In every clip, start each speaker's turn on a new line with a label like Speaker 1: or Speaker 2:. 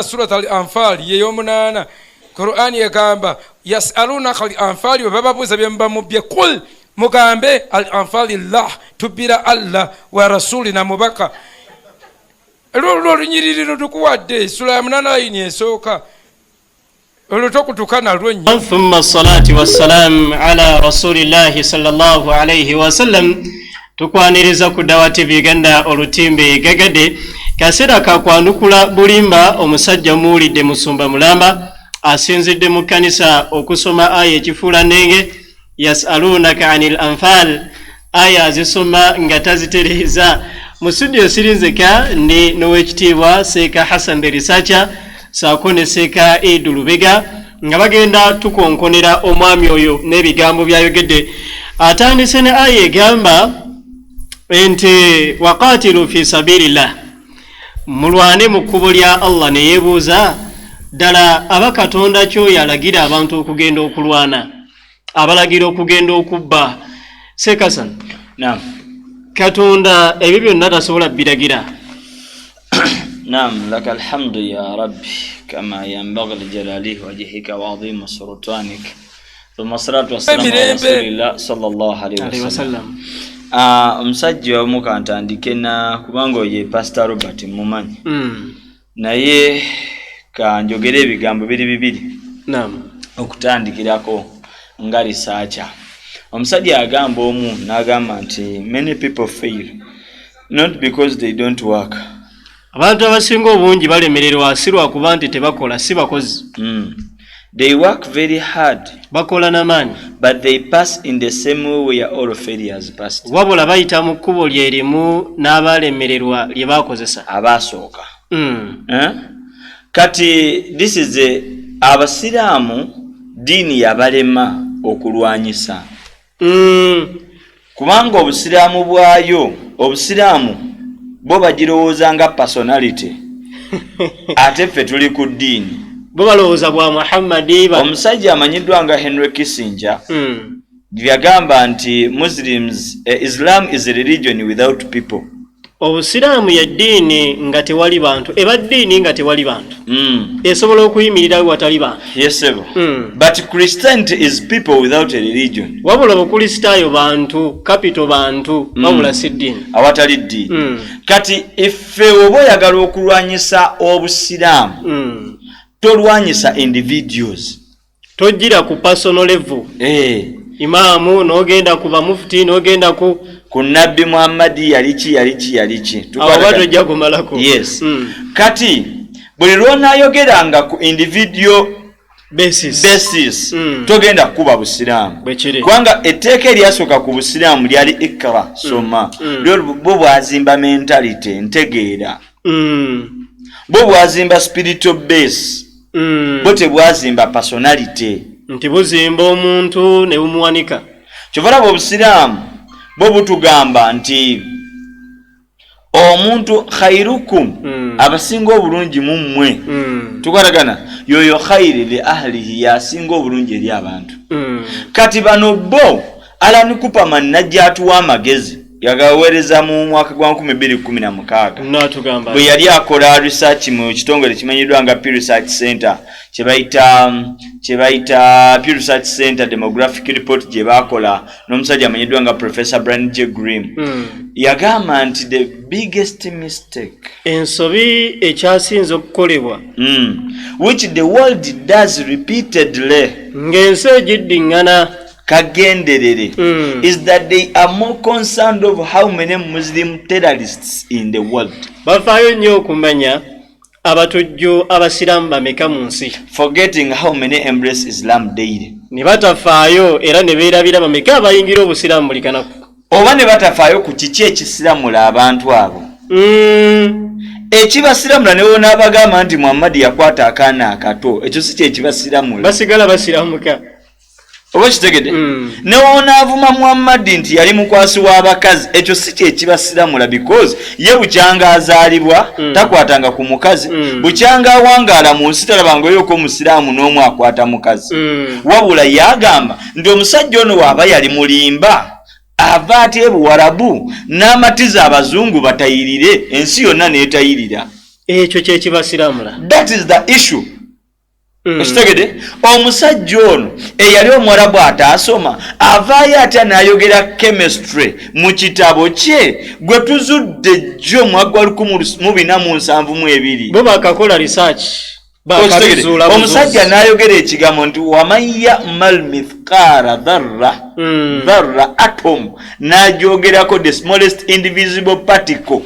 Speaker 1: Surat Al Anfal yeyomunaana, Qurani egamba, yasalunaka al anfali, bwe bababuuza byemuba mubbye, kul, mugambe, al anfali llah, tubbira Allah wa rasuli na mubaka. Lwolwo olunyiriri lutukuwadde sula ya munaana layini esooka, olwo tokutuka nalwo nnyo.
Speaker 2: Thumma salati wassalam ala rasulillahi sallallahu alaihi wasallam. Tukwaniriza ku Dawa TV Uganda. Olutimbe gagadde, kaseera kakwanukula bulimba. Omusajja muwulidde, musumba mulamba, asinzidde mu kkanisa okusoma aya ekifuula nnenge, yasalunaka anil anfal, aya azisoma nga tazitereeza. Mu studio sirinzeka, ndi n'owekitiibwa Seeka Hassan the Researcher saako ne Seeka Idu Lubega, nga bagenda tukonkonera omwami oyo n'ebigambo byayogedde. Atandise ne aya egamba nti waqatilu fi sabilillah, mulwane mu kkubo lya Allah, ne yeebuuza ddala aba Katonda kyoyo alagira abantu okugenda okulwana, abalagira okugenda okubba. Seekasan.
Speaker 3: Naam.
Speaker 2: Katonda ebyo byonna tasobola biragira.
Speaker 3: Naam, laka alhamdu ya rabbi kama yanbaghi lijalalihi wajhika wa adhimu sultanik, thumma salatu wassalamu ala
Speaker 1: Emirembe.
Speaker 3: rasulillah sallallahu alaihi
Speaker 2: alaihi
Speaker 3: wasallam.
Speaker 2: Wasallam.
Speaker 3: Ah, omusajja omu kantandike na kubanga oyo ye Pastor Robert mumanyi, naye kanjogere ebigambo biri bibiri. Okutandikirako nga researcher, omusajja agamba omu n'agamba nti many people fail not because they don't work.
Speaker 2: Abantu abasinga obungi balemererwa si lwakuba nti tebakola, si bakozi.
Speaker 3: They work very hard,
Speaker 2: bakola n'amaanyi,
Speaker 3: but they pass in the same way where all failures passed.
Speaker 2: Wabula bayita mu kkubo lye limu n'abalemererwa lye bakozesa.
Speaker 3: Abaasooka. Eh? Kati this is a, abasiraamu diini yabalema okulwanyisa, kubanga obusiraamu bwayo, obusiraamu bo bagirowooza nga personality, ate ffe tuli ku ddiini.
Speaker 2: Bo balowooza bwa Muhammadi
Speaker 3: Omusajja amanyiddwa nga Henry Kissinger yagamba nti Muslims, Islam is a religion without people.
Speaker 2: Obusiraamu ye ddiini nga tewali bantu, eba ddiini nga tewali bantu. Esobola okuyimirirawo watali bantu.
Speaker 3: Yes, sir. But Christianity is people without a religion.
Speaker 2: Wabula obukristaayo bantu, kapito bantu, wabula si ddiini.
Speaker 3: Awatali ddiini. Kati iffe oba oyagala okulwanyisa obusiraamu, tolwanyisa individuals.
Speaker 2: Tojjira ku personal level, imaamu, n'ogenda ku bamufuti, n'ogenda ku
Speaker 3: ku Nabbi Muhammadi, yaliki, yaliki, yaliki.
Speaker 2: Awo oba tojja kumalako.
Speaker 3: Yes. Kati buli lwonaayogeranga ku individual
Speaker 2: basis,
Speaker 3: basis, togenda kukuba busiraamu.
Speaker 2: Bwe kiri.
Speaker 3: Kubanga etteeka eryasooka ku busiraamu lyali ikra, soma. Lyo bwo bwazimba mentality, ntegeera. Bwo bwazimba spiritual base. Bwo tebwazimba personality.
Speaker 2: Nti buzimba omuntu ne bumuwanika.
Speaker 3: Kyova olaba obusiraamu bwo butugamba nti omuntu khairukum, abasinga obulungi mu mmwe, tukwatagana, yoyo khairi li ahlihi, yasinga obulungi eri abantu. Kati bano bo, Alan Kuperman najja atuwa amagezi, yagaweereza mu mwaka gwa 2016,
Speaker 2: Natugamba
Speaker 3: bwe yali akola research mu kitongole kimanyiddwa nga Pew Research Center, kyebayita Pew Research Center demographic report, gye baakola n'omusajja amanyiddwa nga Professor Brian J. Grim. Yagamba nti the biggest mistake,
Speaker 2: ensobi ekyasinze okukolebwa,
Speaker 3: which the world does repeatedly,
Speaker 2: ng'ensi egiddiŋŋana,
Speaker 3: kagenderere, is that they are more concerned of how many Muslim terrorists in the world,
Speaker 2: bafaayo nnyo okumanya abatujju abasiraamu bameka mu nsi,
Speaker 3: forgetting how many embrace Islam daily.
Speaker 2: Ne batafaayo era ne beerabira bameka abayingira obusiraamu buli kanaku.
Speaker 3: Oba ne batafaayo ku kiki ekisiramula abantu abo. Ekibasiramula, ne wonaabagamba nti Muhammadi yakwata akaana akato, ekyo si kyekibasiramula.
Speaker 2: Basigala basiramuka.
Speaker 3: Oba kitegedde?
Speaker 2: Mm.
Speaker 3: Ne wonaavuma Muhammadi nti yali mukwasi w'abakazi, ekyo si kyekibasiramula, because ye bukyanga azaalibwa takwatanga ku mukazi. Bukyanga awangaala mu nsi talabangayooko omusiraamu n'omu akwata mukazi. Wabula yagamba nti omusajja ono waaba yali mulimba, ava atya ebuwarabu n'amatiza abazungu batayirire ensi yonna n'etayirira?
Speaker 2: Ekyo kyekibasiramula.
Speaker 3: That is the issue. Okitegede, omusajja ono eyali omuwarabu ataasoma avaayo atya n'ayogera chemistry mu kitabo kye gwe tuzudde jjo mwaka gwa 1472?
Speaker 2: Bo bakakola research.
Speaker 3: Okitegede?
Speaker 2: Bakabizuula buzuuzi.
Speaker 3: Omusajja n'ayogera ekigambo nti waman yamal mithqara dharra, dharra, atom, n'agyogerako, the smallest indivisible particle.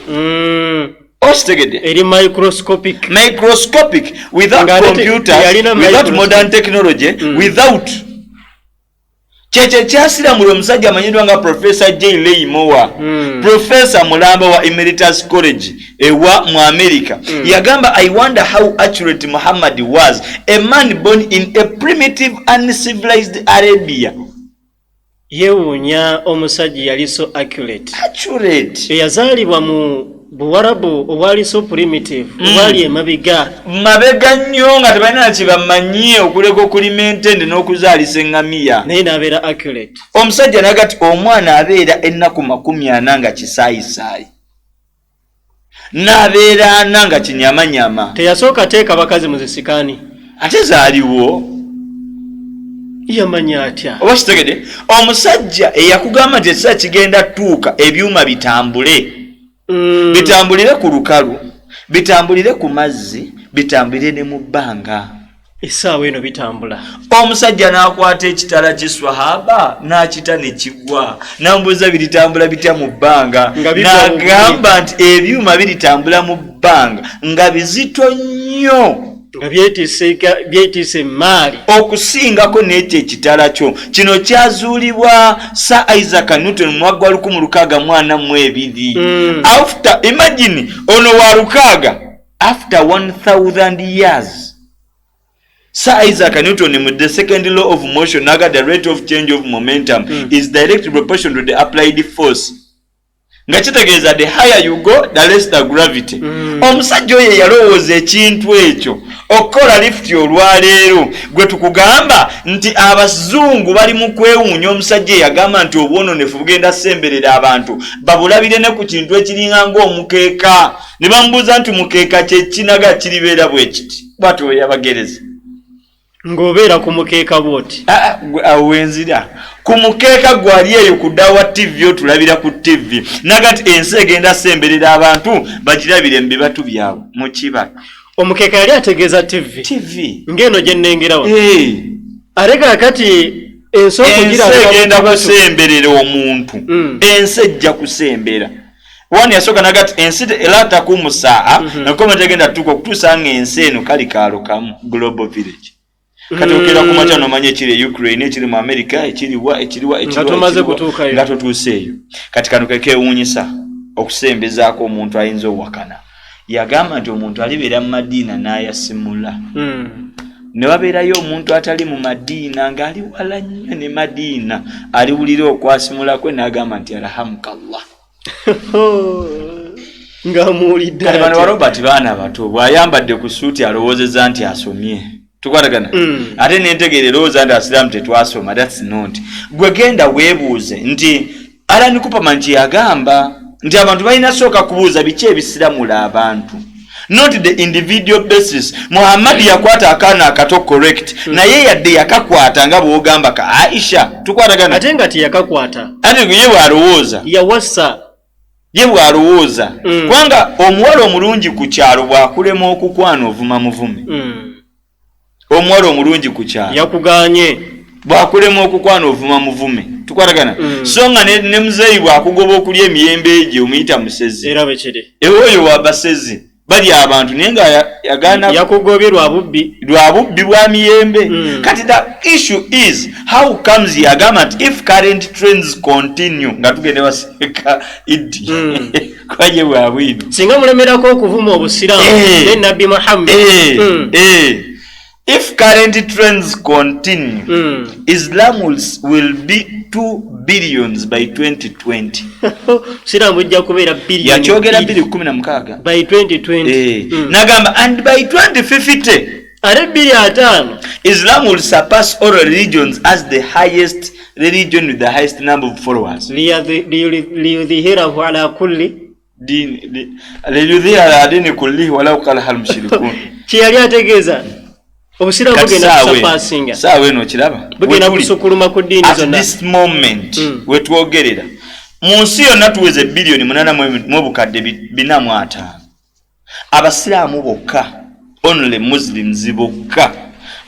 Speaker 3: Okitegedde?
Speaker 2: Eri microscopic.
Speaker 3: Microscopic, without
Speaker 2: Nga ate
Speaker 3: computers,
Speaker 2: yalina
Speaker 3: without
Speaker 2: microscope.
Speaker 3: modern technology, without kyekyo kyasiramula. Omusajja amanyiddwa nga Professor J Leimoa, professor mulamba wa Emeritus College ewa mu America, yagamba, "I wonder how accurate Muhammad was, a man born in a primitive uncivilized Arabia."
Speaker 2: Yeewuunya omusajja yali so accurate,
Speaker 3: Accurate.
Speaker 2: eyazaalibwa mu Buwarabu obwali so primitive, obwali emabega.
Speaker 3: Mabega nnyo, nga tebalina nakibamanyi okuleka okulima entende n'okuzaalisa eŋŋamiya.
Speaker 2: Naye n'abeera accurate.
Speaker 3: Omusajja naga ti omwana abeera ennaku 40 nga kisaayisaayi, n'abeera 40 nga kinyamanyama.
Speaker 2: Teyasooka teeka bakazi mu zisikaani.
Speaker 3: Ate zaaliwo.
Speaker 2: Yamanya atya?
Speaker 3: Oba kitegede, omusajja eyakugamba nti ekiseera kigenda tuuka ebyuma bitambule, bitambulire ku lukalu, bitambulire ku mazzi, bitambulire ne mu bbanga.
Speaker 2: Essaawa eno bitambula.
Speaker 3: Omusajja n'akwata ekitala kiswahaba n'akita ne kigwa, n'amubuuza biritambula bitya mu bbanga?
Speaker 2: Nga bigwa.
Speaker 3: N'agamba nti ebyuma biritambula mu bbanga nga bizito nnyo,
Speaker 2: nga byetiise emaali
Speaker 3: okusingako n'ekyo ekitala kyo. Kino kyazuulibwa Sir Isaac Newton mu mwaka gwa 1642. After, imagine, ono wa lukaaga, after 1000 years, Sir Isaac Newton mu the second law of motion naga the rate of change of momentum is directly proportional to the applied force, nga kitegeeza the higher you go, the less the gravity. Omusajja oyo yalowooza ekintu ekyo okukola lift. Olwaleero gwe tukugamba nti abazungu bali mu kwewuunya omusajja eyagamba nti obwononefu bugenda semberera abantu babulabire ne ku kintu ekiringa ng'omukeeka, ne bamubuuza nti mukeeka kyekinaga kiribeera bwe kiti, bwatyo bwe yabagereza.
Speaker 2: Ng'obeera ku mukeeka bw'oti.
Speaker 3: Ah, ah, gwe awo wenzira ku mukeeka gwali eyo ku Dawa TV, otulabira ku TV, naga nti ensi egenda semberera abantu bagirabire mu bibatu byabwe, mu kibatu.
Speaker 2: Omukeeka yali ategeeza TV.
Speaker 3: TV.
Speaker 2: Ng'eno gye nnengera wano.
Speaker 3: Eh,
Speaker 2: ate kaakati ensi
Speaker 3: ensi
Speaker 2: okugirabira mu
Speaker 3: egenda
Speaker 2: kibatu.
Speaker 3: Kusemberera omuntu. Ensi ejja kusembera wani. Yasooka naga ti ensi era takumu saa, enkoma tegenda tuuka okutuusa nga ensi eno kali kaalo kamu, global village. Kati okera ku makya nomanya ekiri e Ukraine, ekiri mu America, ekiriwa, ekiriwa, ekiriwa,
Speaker 2: Nga tomaze
Speaker 3: ekiriwa,
Speaker 2: kutuukayo.
Speaker 3: Nga totuuseeyo. Kati kano kekewuunyisa okusembezaako omuntu ayinza owakana. Yagamba nti omuntu alibeera mu Madiina n'ayasimula, ne wabeerayo omuntu atali mu Madiina ng'ali wala nnyo ne Madiina, aliwulira okwasimula kwe n'agamba nti alhamukallah.
Speaker 2: Ng'amuwulidde
Speaker 3: Kati bano
Speaker 2: atya?
Speaker 3: Ba Robert baana bato, bw'ayambadde ku suuti alowoozeza nti asomye. Tukwatagana? Ate nentegeera erowooza nti asiraamu tetwasoma. That's not. Gwe genda weebuuze nti Alan Kuperman kyeyagamba nti abantu balina sooka kubuuza biki ebisiramula abantu, not the individual basis. Muhammad yakwata akaana akato, correct, naye yadde yakakwata nga bwogamba ka Aisha, tukwatagana?
Speaker 2: Ate nga teyakakwata.
Speaker 3: Ate ye bwalowooza.
Speaker 2: Yawasa.
Speaker 3: Ye bwalowooza. Kubanga omuwala omulungi ku kyalo bw'akulema okukwana, ovuma muvume. Omuwala omulungi ku kyalo
Speaker 2: yakuganye.
Speaker 3: Bwakulema okukwana, ovuma muvume. Tukwatagana? So nga ne muzeeyi bwakugoba okulya emiyembe egyo, omuyita musezi.
Speaker 2: Era bwe kiri.
Speaker 3: Ewe oyo wabasezi bali abantu, naye nga yagaana.
Speaker 2: Yakugobye lwa bubbi.
Speaker 3: Lwa bubbi bwa miyembe. Kati the issue is, how comes yagamba nti if current trends continue, nga tugende baseka iddi kwaye bwabwino.
Speaker 2: Singa mulemerako okuvuma obusiraamu ne Nabbi Muhammad.
Speaker 3: If current trends continue, Islam will be 2 billions by 2020.
Speaker 2: Busiraamu bujja kubeera billion
Speaker 3: Yakyogera
Speaker 2: 2
Speaker 3: 2016.
Speaker 2: By 2020.
Speaker 3: Nagamba and by 2050,
Speaker 2: ate 2050,
Speaker 3: Islam will surpass all religions as the highest religion with the highest number of followers.
Speaker 2: Liyudhihirahu ala kulli
Speaker 3: Dini liyudhira ala dini kullihi walau kariha almushrikun.
Speaker 2: Kyeyali ategeeza obusiraamu bugenda kusapasinga.
Speaker 3: Saawa eno okiraba
Speaker 2: bugenda kusukuluma ku ddiini zonna.
Speaker 3: At this moment wetwogerera mu nsi yonna tuweze biliyoni 8,405 abasiraamu bokka, only Muslims bokka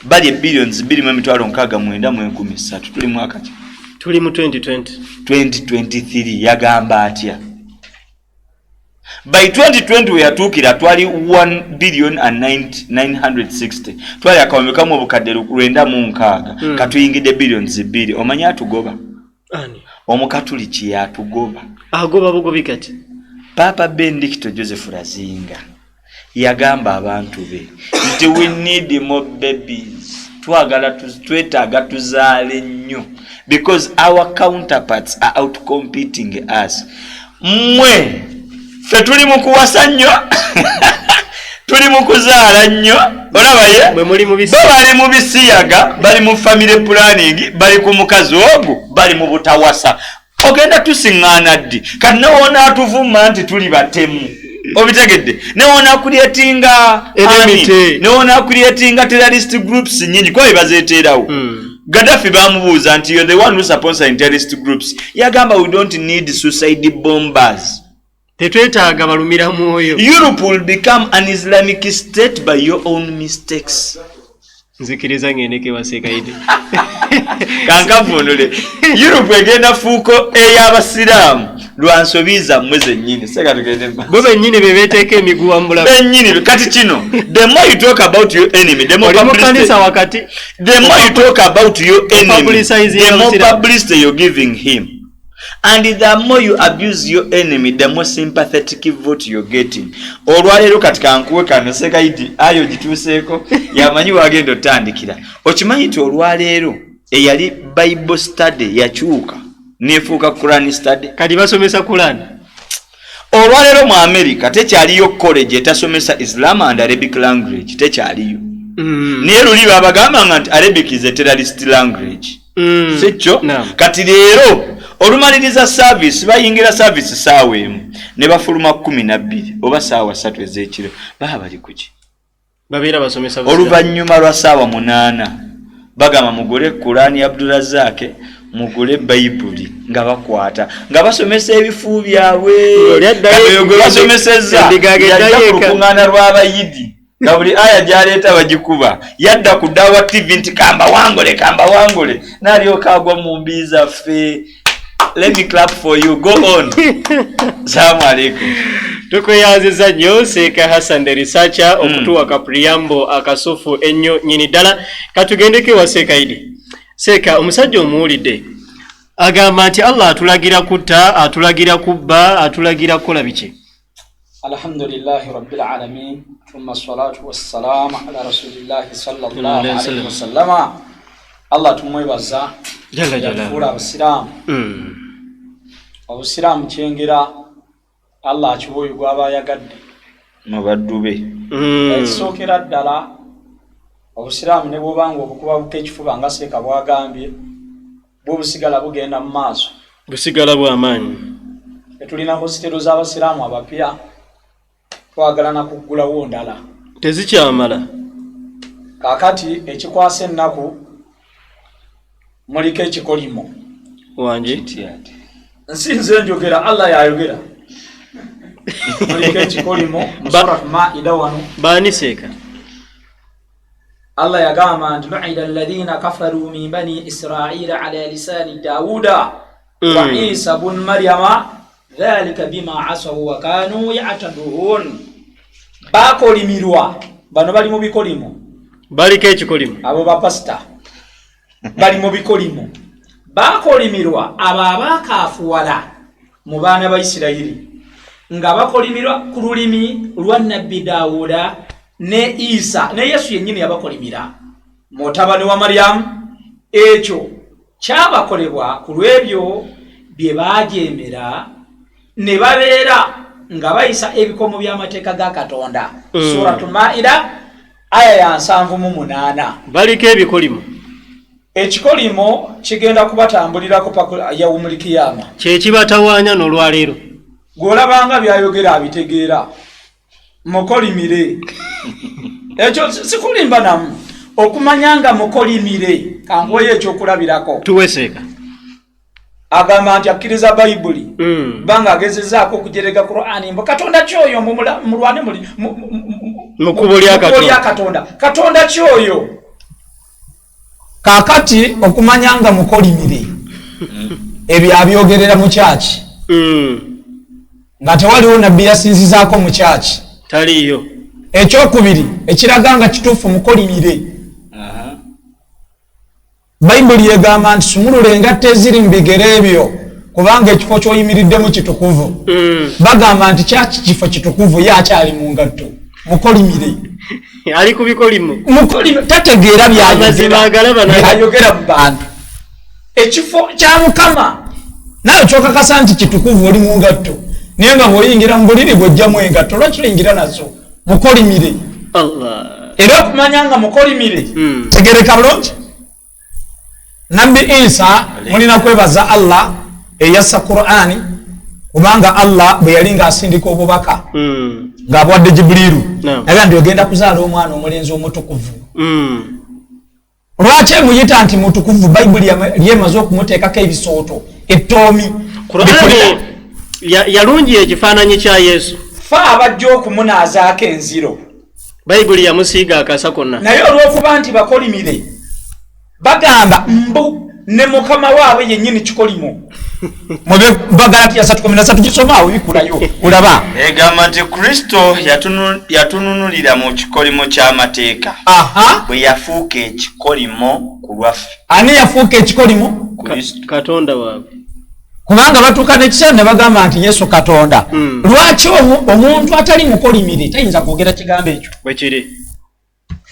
Speaker 3: bali ebiliyoni 2,693,300. Tuli mwaka ki?
Speaker 2: Tuli mu 2020.
Speaker 3: 2023. Yagamba atya? By 2020 we yatuukira twali 1 billion and 960, twali akawumbi kamu obukadde 960. Katuyingidde billions 2. Omanyi atugoba?
Speaker 2: Ani?
Speaker 3: Omukatuliki yatugoba.
Speaker 2: Agoba bugobi kati.
Speaker 3: Papa Benedicto Joseph Razinga yagamba abantu be nti we need more babies, twagala twetaaga tuzaale nnyo because our counterparts are out competing us. Mmwe ffe tuli mu kuwasa nnyo, tuli mu kuzaala nnyo, olabaye
Speaker 2: Mwe muli mu
Speaker 3: bo
Speaker 2: bisiyaga.
Speaker 3: Bali mu bisiyaga, bali mu family planning, bali ku mukazi ogwo, bali mu butawasa. Ogenda tusiŋŋaana ddi? Kati newonaatuvuma nti tuli batemu, obitegedde, newona creatinga
Speaker 2: Enmity.
Speaker 3: newona creatinga terrorist groups nyingi kuba bebazeteerawo. Gaddafi bamubuuza nti, "You're the one who sponsor terrorist groups." Yagamba, "We don't need suicide bombers."
Speaker 2: Tetwetaaga balumira mwoyo.
Speaker 3: Europe will become an Islamic state by your own mistakes.
Speaker 2: Nzikiriza ngendeko ewaseekaide.
Speaker 3: Kankavunule, Europe egenda fuuko ey'abasiraamu lwa nsobi zammwe zennyini. Seka tugende mu maaso.
Speaker 2: Bo bennyini be beeteeka emiguwa mu bulamu.
Speaker 3: Bennyini. Kati kino, the more you talk about your enemy, the more
Speaker 2: Oli mu
Speaker 3: publicity,
Speaker 2: kanisa wakati.
Speaker 3: the more you talk about your enemy,
Speaker 2: Publicize
Speaker 3: the more
Speaker 2: Abasiraamu.
Speaker 3: publicity you're giving him, and the more you abuse your enemy, the more sympathetic vote you're getting. Olwaleero kati kankuwe kano, Sekaidi ayo gituuseeko, yamanyi wagenda otandikira. Okimanyi nti olwaleero eyali Bible study yakyuka nefuuka Quran study?
Speaker 2: Kati basomesa Kulani.
Speaker 3: Olwaleero mu America tekyaliyo college etasomesa Islam and Arabic language, tekyaliyo. Naye luli babagambanga nti Arabic is a terrorist language. Si kyo?
Speaker 2: Naam.
Speaker 3: Kati leero olumaliriza service, bayingira service saawa 1 ne bafuluma 12 oba saawa 3 ez'ekiro, baba bali kuki?
Speaker 2: Babeera basomesa Busiraamu.
Speaker 3: Oluvannyuma lwa saawa 8 bagamba mugule Kurani Abdurazake, mugule Bayibuli, nga bakwata nga basomesa ebifu byabwe.
Speaker 2: Oli addayo
Speaker 3: Kati oyo gwe basomesezza
Speaker 2: endiga ageddayo
Speaker 3: yajja ku
Speaker 2: eka.
Speaker 3: lukuŋŋaana lw'abayidi nga buli aya gyaleeta bagikuba. Yadda ku Dawa TV nti kambawangule, kambawangule, naalyoka agwa mu mbi zaffe. Let me clap for you. Go on. Salamu alaikum.
Speaker 2: Tukweyanziza nnyo, Seeka Hassan the researcher, okutuwa ka preamble akasufu ennyo nyini ddala. Katugendeko ewa Seeka Idi. Seeka, omusajja omuwulidde agamba nti Allah atulagira kutta, atulagira kubba, atulagira kukola biki?
Speaker 1: Alhamdulillahi rabbil alamin, thumma salatu wassalamu ala rasulillahi sallallahu
Speaker 2: Alayhi
Speaker 1: alaihi wasallama. Allah tumwebaza
Speaker 2: Jalla jalaaluhu.
Speaker 1: yatufuula abasiraamu. Obusiraamu kyengera Allah akiwa oyo gwaba ayagadde
Speaker 3: Mu baddu be.
Speaker 1: Ekisookera ddala, obusiraamu ne bwobanga obukubabuko ekifuba nga Seeka bwagambye, bwo busigala bugenda mu maaso.
Speaker 2: Busigala bw'amaanyi.
Speaker 1: Tetulina hositero z'abasiraamu abapya, twagala na kuggulawo ndala.
Speaker 2: Tezikyamala.
Speaker 1: Kaakati ekikwasa ennaku, muliko ekikolimo.
Speaker 2: Wangi.
Speaker 1: Nsi nze njogera, Allah yayogera, muliko ekikolimo mu Surat Maida wano.
Speaker 2: Baani, Seeka?
Speaker 1: Allah yagamba nti luina alladhina kafaru min bani israila ala lisani dawuda wa Isa bun Maryama dhalika bima asawu wa kanu yatadun. Bakolimirwa bano bali mu bikolimo.
Speaker 2: Baliko ekikolimo.
Speaker 1: Abo bapasita bali mu bikolimo. Bakolimirwa abo abakafuwala mu baana ba Isirayiri nga bakolimirwa ku lulimi lwa nabbi Dawuda ne Isa ne Yesu yennyini yabakolimira, mutabani wa Maryamu. Ekyo kyabakolebwa ku lw'ebyo bye baajemera ne babeera nga bayisa ebikomo by'amateeka ga Katonda. Suratu Maida aya ya 78.
Speaker 2: Baliko ebikolimo.
Speaker 1: Ekikolimo kigenda kubatambulirako paka yawumulikiyama.
Speaker 2: Kyekibatawaanya n'olwaleero.
Speaker 4: Gw'olabanga byayogera abitegeera, mukolimire. Ekyo sikulimba namu, okumanya nga mukolimire. Kankuweyo ekyokulabirako.
Speaker 2: Tuweseeka.
Speaker 4: Agamba nti akkiriza Bayibuli, banga agezezaako okujerega Qur'ani mbu Katonda kyoyo, mulwane muli
Speaker 2: mu kkubo lya
Speaker 4: Katonda. Katonda, Katonda kyoyo.
Speaker 5: Kakati okumanya nga mukolimire, ebyo abyogerera mu kyaki, nga tewaliwo nabbi yasinzizaako mu kyaki.
Speaker 2: Taliiyo.
Speaker 5: Ekyokubiri ekiraga nga kituufu mukolimire, Bayibuli egamba nti sumulula engatto eziri mu bigere ebyo, kubanga ekifo ky'oyimiriddemu kitukuvu. Bagamba nti kyaki kifo kitukuvu, ye akyali mu ngatto. Mukolimire.
Speaker 2: Ali ku bikolimo.
Speaker 5: Mukolime, tategeera
Speaker 2: Amazima agalaba
Speaker 5: byayogera mu bantu. Ekifo kya Mukama naye kyokakasa nti kitukuvu, oli mu ngatto, naye nga bw'oyingira mu buliri bw'ojjamu engatto, lwaki oyingira nazo? Mukolimire.
Speaker 2: Allah.
Speaker 4: Era okumanya nga mukolimire,
Speaker 5: tegereka bulungi, Nabbi Isa mulina kwebaza Allah eyassa Qur'ani, kubanga Allah bwe yali ng'asindika obubaka ng'abwadde Jibuliiru, naga nti ogenda kuzaala omwana omulenzi omutukuvu. Lwaki emuyita nti mutukuvu? Bayibuli lyemaze okumuteekako ebisooto, ettoomi.
Speaker 2: Qur'ani yalungi ekifaananyi kya Yesu.
Speaker 4: Fe abajja okumunaazaako enziro.
Speaker 2: Bayibuli yamusiiga akasa konna.
Speaker 4: Naye olw'okuba nti bakolimire, bagamba mbu ne mukama waabwe yennyini kikolimo.
Speaker 5: Mube Bagalatiya 3:13, gisoma bikulayo olaba.
Speaker 3: Egamba nti Kristo yatununulira mu kikolimo ky'amateeka, bwe yafuuka ekikolimo ku lwaffe.
Speaker 5: Ani yafuuka ekikolimo?
Speaker 3: Kristo.
Speaker 2: Katonda waabwe.
Speaker 5: Kubanga batuuka n'ekiseera ne bagamba nti Yesu Katonda. Lwaki omuntu atali mukolimire tayinza kwogera kigambo ekyo?
Speaker 2: Bwekiri.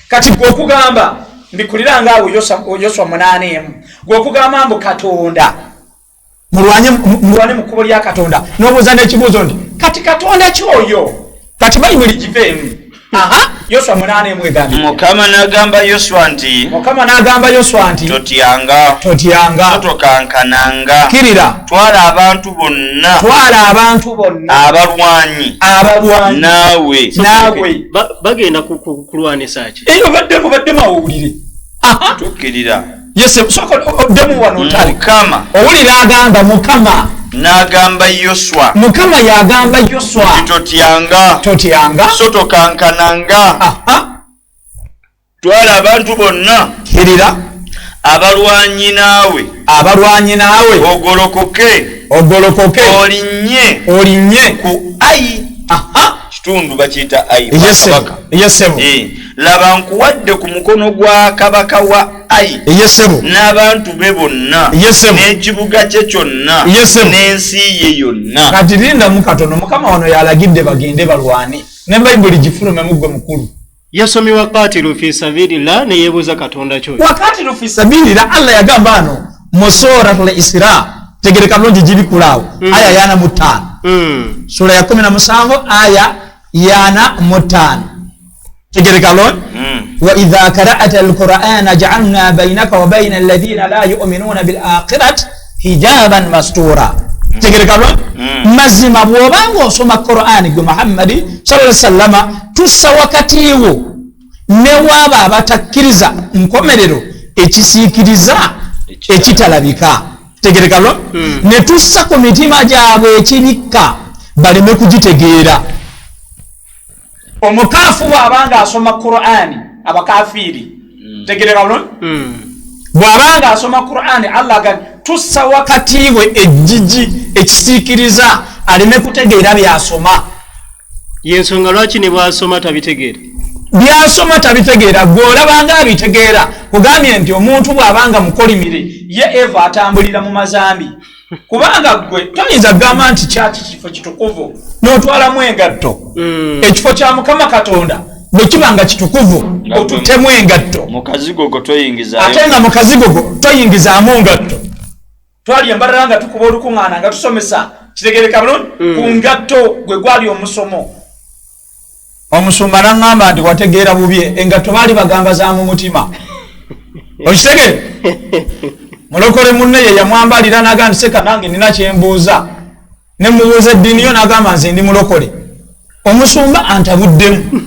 Speaker 4: Kati gwe okugamba mbikulira nga awo Yoswa 8:1, gwe okugamba mbu Katonda
Speaker 5: mulwane mu kkubo lya Katonda, n'obuuza n'ekibuuzo nti
Speaker 4: kati Katonda kyoyo?
Speaker 5: Kati Bayibuli
Speaker 4: giveemu. Yoswa 8:1 egambye.
Speaker 3: Mukama n'agamba Yoswa nti,
Speaker 5: Mukama n'agamba Yoswa nti,
Speaker 3: totyanga,
Speaker 5: totyanga,
Speaker 3: so tokankananga,
Speaker 5: kkirira,
Speaker 3: twala abantu bonna,
Speaker 5: twala abantu bonna,
Speaker 3: abalwanyi,
Speaker 5: abalwanyi,
Speaker 3: naawe,
Speaker 4: naawe.
Speaker 2: Bagenda kulwanisa ki?
Speaker 4: Eyo baddemu, baddemu awulire.
Speaker 3: Tukkirira.
Speaker 5: Yese, sooka oddemu wano otale.
Speaker 3: Mukama
Speaker 5: Owulira agamba Mukama
Speaker 3: n'agamba Yoswa,
Speaker 5: Mukama yagamba Yoswa
Speaker 3: nti totyanga,
Speaker 5: totyanga,
Speaker 3: so tokankananga, twala abantu bonna,
Speaker 5: kkirira,
Speaker 3: abalwanyi naawe,
Speaker 5: abalwanyi naawe,
Speaker 3: ogolokoke,
Speaker 5: ogolokoke,
Speaker 3: olinnye
Speaker 5: olinnye
Speaker 3: ku Ayi. Kitundu bakiyita Ayi.
Speaker 5: Yesebo. Yesebo.
Speaker 3: Laba nkuwadde ku mukono gwa kabaka wa Ayi
Speaker 5: Yesebo.
Speaker 3: n'abantu be bonna,
Speaker 5: Yesebo.
Speaker 3: n'ekibuga kye kyonna,
Speaker 5: Yesebo.
Speaker 3: n'ensi ye yonna.
Speaker 5: Kati lindamu katono. Mukama wano yalagidde bagende balwane, ne Bayibuli gifulumemu gwe mukulu.
Speaker 2: Yasomye waqatilu fi sabilillah ne yeebuuza Katonda kyoyo.
Speaker 5: Waqatilu fi sabilillah, Allah yagamba ano mu Surat Isra, tegereka bulungi, gibikulaawo, aya 45. Sura ya 17 aya 45, tegereka bulungi. Wa idha qara'ata alqur'ana ja'alna bainaka wa baina alladhina la yu'minuna bil akhirati hijaban mastura. Tegereka bulungi. Mazima bw'obanga osoma Qur'ani gwe Muhammadi sallallahu alaihi wasallama, tussa wakati wo ne waaba abatakkiriza nkomerero ekisiikiriza ekitalabika. Tegereka bulungi. Ne tussa ku mitima gyabwe ekibikka baleme kugitegeera.
Speaker 4: Omukaafu bw'abanga asoma Qur'ani, abakafiiri, tegereka bulungi, bw'abanga asoma Qur'ani, Allah agambye tussa
Speaker 5: wakati we ejjiji ekisiikiriza aleme kutegeera byasoma.
Speaker 2: Yensonga lwaki ne bw'asoma tabitegeera.
Speaker 5: Byasoma tabitegeera, gwe olabanga abitegeera. Kugambye nti omuntu bw'abanga mukolimire,
Speaker 4: ye Eva atambulira mu mazambi, kubanga gwe
Speaker 5: toyinza kugamba nti
Speaker 4: kyaki kifo kitukuvu n'otwalamu engatto. Ekifo kya Mukama Katonda
Speaker 5: bwe kiba nga kitukuvu, otuttemu engatto.
Speaker 3: Mu kazigogo toyingizaayo.
Speaker 5: Ate nga mu kazigogo toyingizaamu ngatto.
Speaker 4: Twali embalala nga tukuba olukuŋŋaana nga tusomesa, kitegereka bulungi, ku ngatto gwe gwali omusomo.
Speaker 5: Omusumba naŋŋamba nti wategeera bubi, engatto baali bagamba za mu mutima. Okitegere, mulokole munne ye yamwambalira naga nti seka nange nina kyembuuza. Nemubuuza eddiini yo, n'agamba nze ndi mulokole. Omusumba antabuddemu,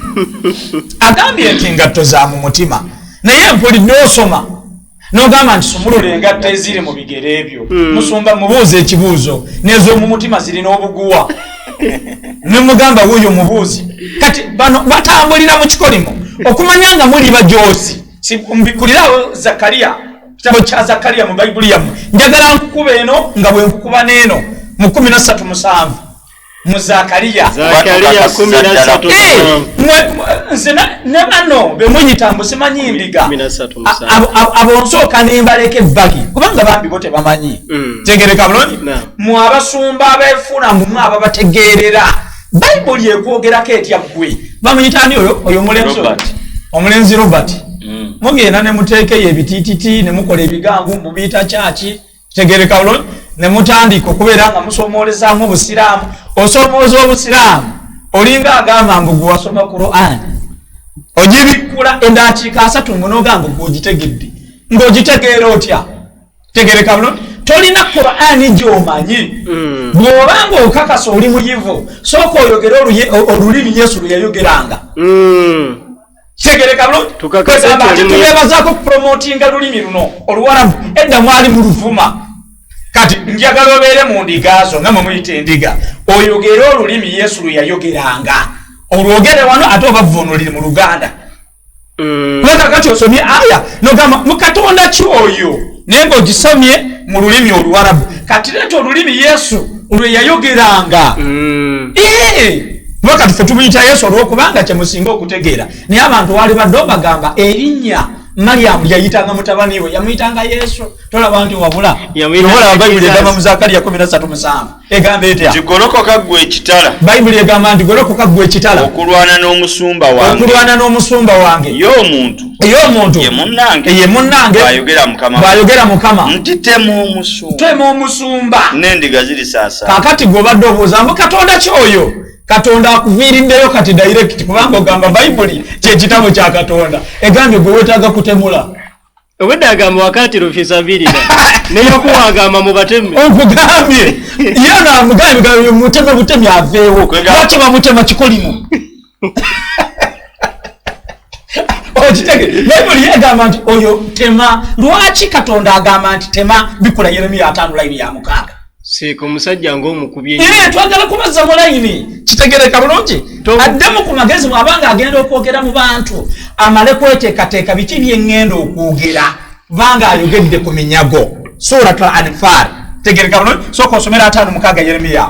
Speaker 5: agambye nti engatto za mu mutima, naye mpulidde osoma nogamba nti sumulula
Speaker 4: engatto eziri mu bigere ebyo.
Speaker 5: Musumba, mubuuza ekibuuzo, nez'omu mutima zirina obuguwa? Nemugamba wuuyo mubuuzi. Kati bano batambulira mu kikolimo okumanya nga muli bajoozi. Mbikulirawo Zakariya, kitabo kya Zakariya mu Bayibuli yammwe. Njagala nkukuba eno nga bwe nkukuba n'eno mu 13:7 mu Zakariya.
Speaker 2: Zakariya 13.
Speaker 4: Nze ne bano bemuyita mbu simanyi ndiga,
Speaker 2: 13:7.
Speaker 5: Abo nsooka nembaleka ebbali kubanga bambi bo tebamanyi. Tegereka bulungi. Mu abasumba abeefuula mbu mwe ababategeerera, Bayibuli ekwogerako etya? Ggwe bamuyita ani oyo omulenzi oyo?
Speaker 3: Robert.
Speaker 5: Omulenzi Robert. Mugenda ne muteekeyo ebitiititi ne mukola ebigangu mubiyita kyaki. Tegereka bulungi. Ne mutandika okubeera nga musomoolezaamu obusiraamu. Osomooza obusiraamu olinga agamba mbu gwe wasoma Qur'an, ogibikkula endakiika 30 mbu nogamba gwe ogitegedde. Ng'ogitegeera otya? Tegereka bulungi, tolina Qur'ani gy'omanyi. Bw'obanga okakasa oli muyivu, sooka oyogere olulimi Yesu lwe yayogeranga. Kitegereka bulungi.
Speaker 2: Tukakase
Speaker 4: Kwegamba
Speaker 2: nti
Speaker 4: ati
Speaker 2: oli muyivu.
Speaker 4: tubeebazaako kupromotinga lulimi luno oluwarabu, edda mwali muluvuma. Kati njagala obeere mu ndiga zo nga mwe muyita endiga, oyogere olulimi Yesu lwe yayogeranga, olwogere wano ate obavvuunulire mu Luganda. Kubanga kakati osomye aya nogamba mu Katonda ki oyo, naye ng'ogisomye mu lulimi oluwarabu. Kati leeta olulimi Yesu lwe yayogeranga. Kuba kati ffe tumuyita Yesu olwokubanga kyemusinga okutegeera, naye abantu waali badde obagamba erinnya Mariyamu yayitanga mutabani we, yamuyitanga Yesu. Tolaba nti wabula
Speaker 2: Yamuyitanga
Speaker 5: olaba Bayibuli
Speaker 2: Jesus.
Speaker 5: egamba mu Zakariya 13:7, egamba etya?
Speaker 3: Nti golokoka ggwe ekitala.
Speaker 5: Bayibuli egamba nti golokoka ggwe ekitala
Speaker 3: okulwana n'omusumba wange.
Speaker 5: Okulwana n'omusumba wange.
Speaker 3: Ye omuntu
Speaker 5: ye omuntu
Speaker 3: ye munnange.
Speaker 5: Ye munnange.
Speaker 3: Bw'ayogera Mukama.
Speaker 5: Bw'ayogera Mukama.
Speaker 3: Nti tema omusumba.
Speaker 4: Tema omusumba.
Speaker 3: N'endiga zirisaasaana.
Speaker 5: Kakati gwe obadde obuuza mbu Katonda ki oyo, Katonda akuviiriddeyo kati direct, kubanga ogamba Bayibuli kyekitabo kya Katonda, egambye gwe weetaaga kutemula.
Speaker 2: Obwedda agamba wakati fi sabilillah, ne Yakuwa agamba mubateme.
Speaker 5: Okugambye ye namugambye muteme butemi aveewo. Lwaki bamutema kikolimo? Okitege, Bayibuli yegamba nti oyo tema. Lwaki Katonda agamba nti tema? Bikula Yeremiya 5 layini ya 6.
Speaker 2: Seeka omusajja ng'omukubye.
Speaker 5: Era twagala kubazza mu layini. Kitegereka bulungi. Addemu ku magezi bw'abanga agenda okwogera mu bantu, amale kweteekateeka biki byeŋŋenda okwogera, kubanga ayogedde ku minyago. Surat Al Anfal, tegereka bulungi, sooka osomera 5:6 Yeremiya.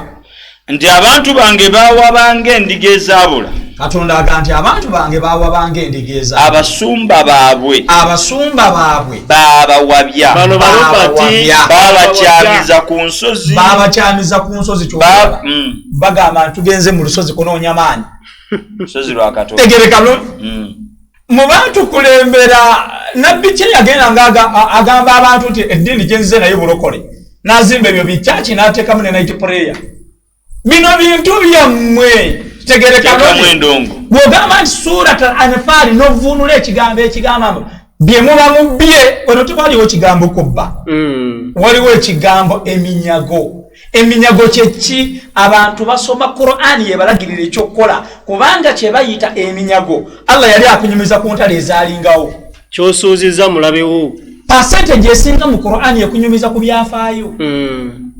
Speaker 3: Nti abantu bange baawabanga endiga ezaabula.
Speaker 5: Katonda aga nti abantu bange baawabanga endiga ezaabula.
Speaker 3: Abasumba baabwe
Speaker 5: abasumba baabwe
Speaker 3: baabawabya.
Speaker 2: Bano ba Robert
Speaker 5: Baabawabya.
Speaker 3: Baabakyamiza ku nsozi.
Speaker 5: Baabakyamiza ku nsozi. Kyogera bagamba nti tugenze mu lusozi kunoonya maanyi.
Speaker 3: Lusozi lwa Katonda.
Speaker 5: Tegereka bulungi. Mu bantukulembera nabbi kye yagenda nga agamba abantu nti eddiini gyenzize naye bulokole, n'azimba ebyo bikyaki n'ateekamu ne night prayer. Bino bintu byammwe. Tegereka
Speaker 3: Teekamu
Speaker 5: bulungi.
Speaker 3: endongo.
Speaker 5: Bw'ogamba nti Surat Al Anfaali n'ovvuunula ekigambo ekigamba mbu bye muba mubbye, wano tewaliwo kigambo kubba. Waliwo ekigambo eminyago. Eminyago kyeki? Abantu basoma Qur'ani yebalagirira ekyokukola, kubanga kye bayita eminyago, Allah yali akunyumiza ku ntalo ezaalingawo.
Speaker 2: Kyosuuziza mulabewo.
Speaker 5: Percentage esinga mu Qur'ani ekunyumiza ku byafaayo.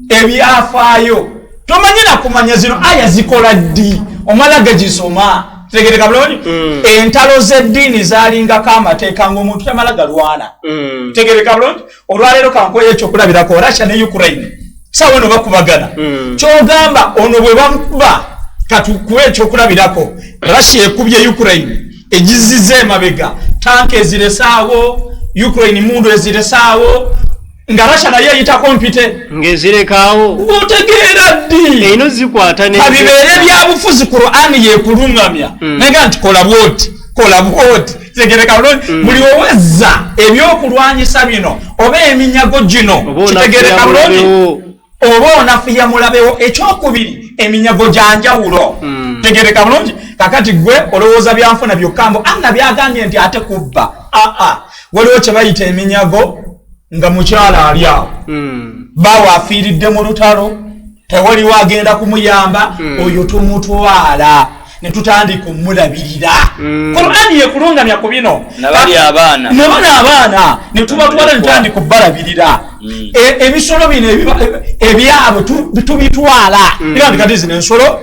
Speaker 5: Ebyafaayo tomanyi nakumanya zino aya zikola ddi, omala gagisoma. Tegereka bulungi. Entalo z'eddiini zaalingako amateeka ng'omuntu tamala galwana. Tegereka bulungi. Olwaleero kankoyo ekyokulabirako, Russia ne Ukraine saawa eno bakubagana. Kyogamba ono bwe bamukuba, katukuwe ekyokulabirako, Russia ekubye Ukraine, egiziza emabega, tanka eziresaawo, Ukraine mundu eziresaawo, nga Russia naye eyitako mpite.
Speaker 2: Ng'ezirekaawo.
Speaker 5: Otegeera ddi?
Speaker 2: Erina zikwata ne
Speaker 5: Kabibeere byabufuzi, Qur'ani yekulungamya. Naye nga nti kola bwoti, kola bwoti. Tegereka bulungi. Buli owezza ebyokulwanyisa bino oba eminyago gino,
Speaker 2: Oba
Speaker 5: kitegereka
Speaker 2: onafuya
Speaker 5: bulungi,
Speaker 2: mulabewo.
Speaker 5: oba onafuya mulabewo. Ekyokubiri, eminyago gya njawulo. Tegereka bulungi. Kakati gwe olowooza byanfuna byokka mbu Allah byagambye nti ate kubba. Aa, waliwo kye bayita eminyago nga mukyala ali awo, baawe afiiridde mu lutalo. Tewaliwo agenda kumuyamba, oyo tumutwala ne tutandika omulabirira. Qur'ani yekulungamya ku bino.
Speaker 3: Nabali abaana.
Speaker 5: Nabali abaana ne tubatwala ne tutandika okubalabirira. Ebisolo bino ebyabwe tubitwala. Era kati zino ensolo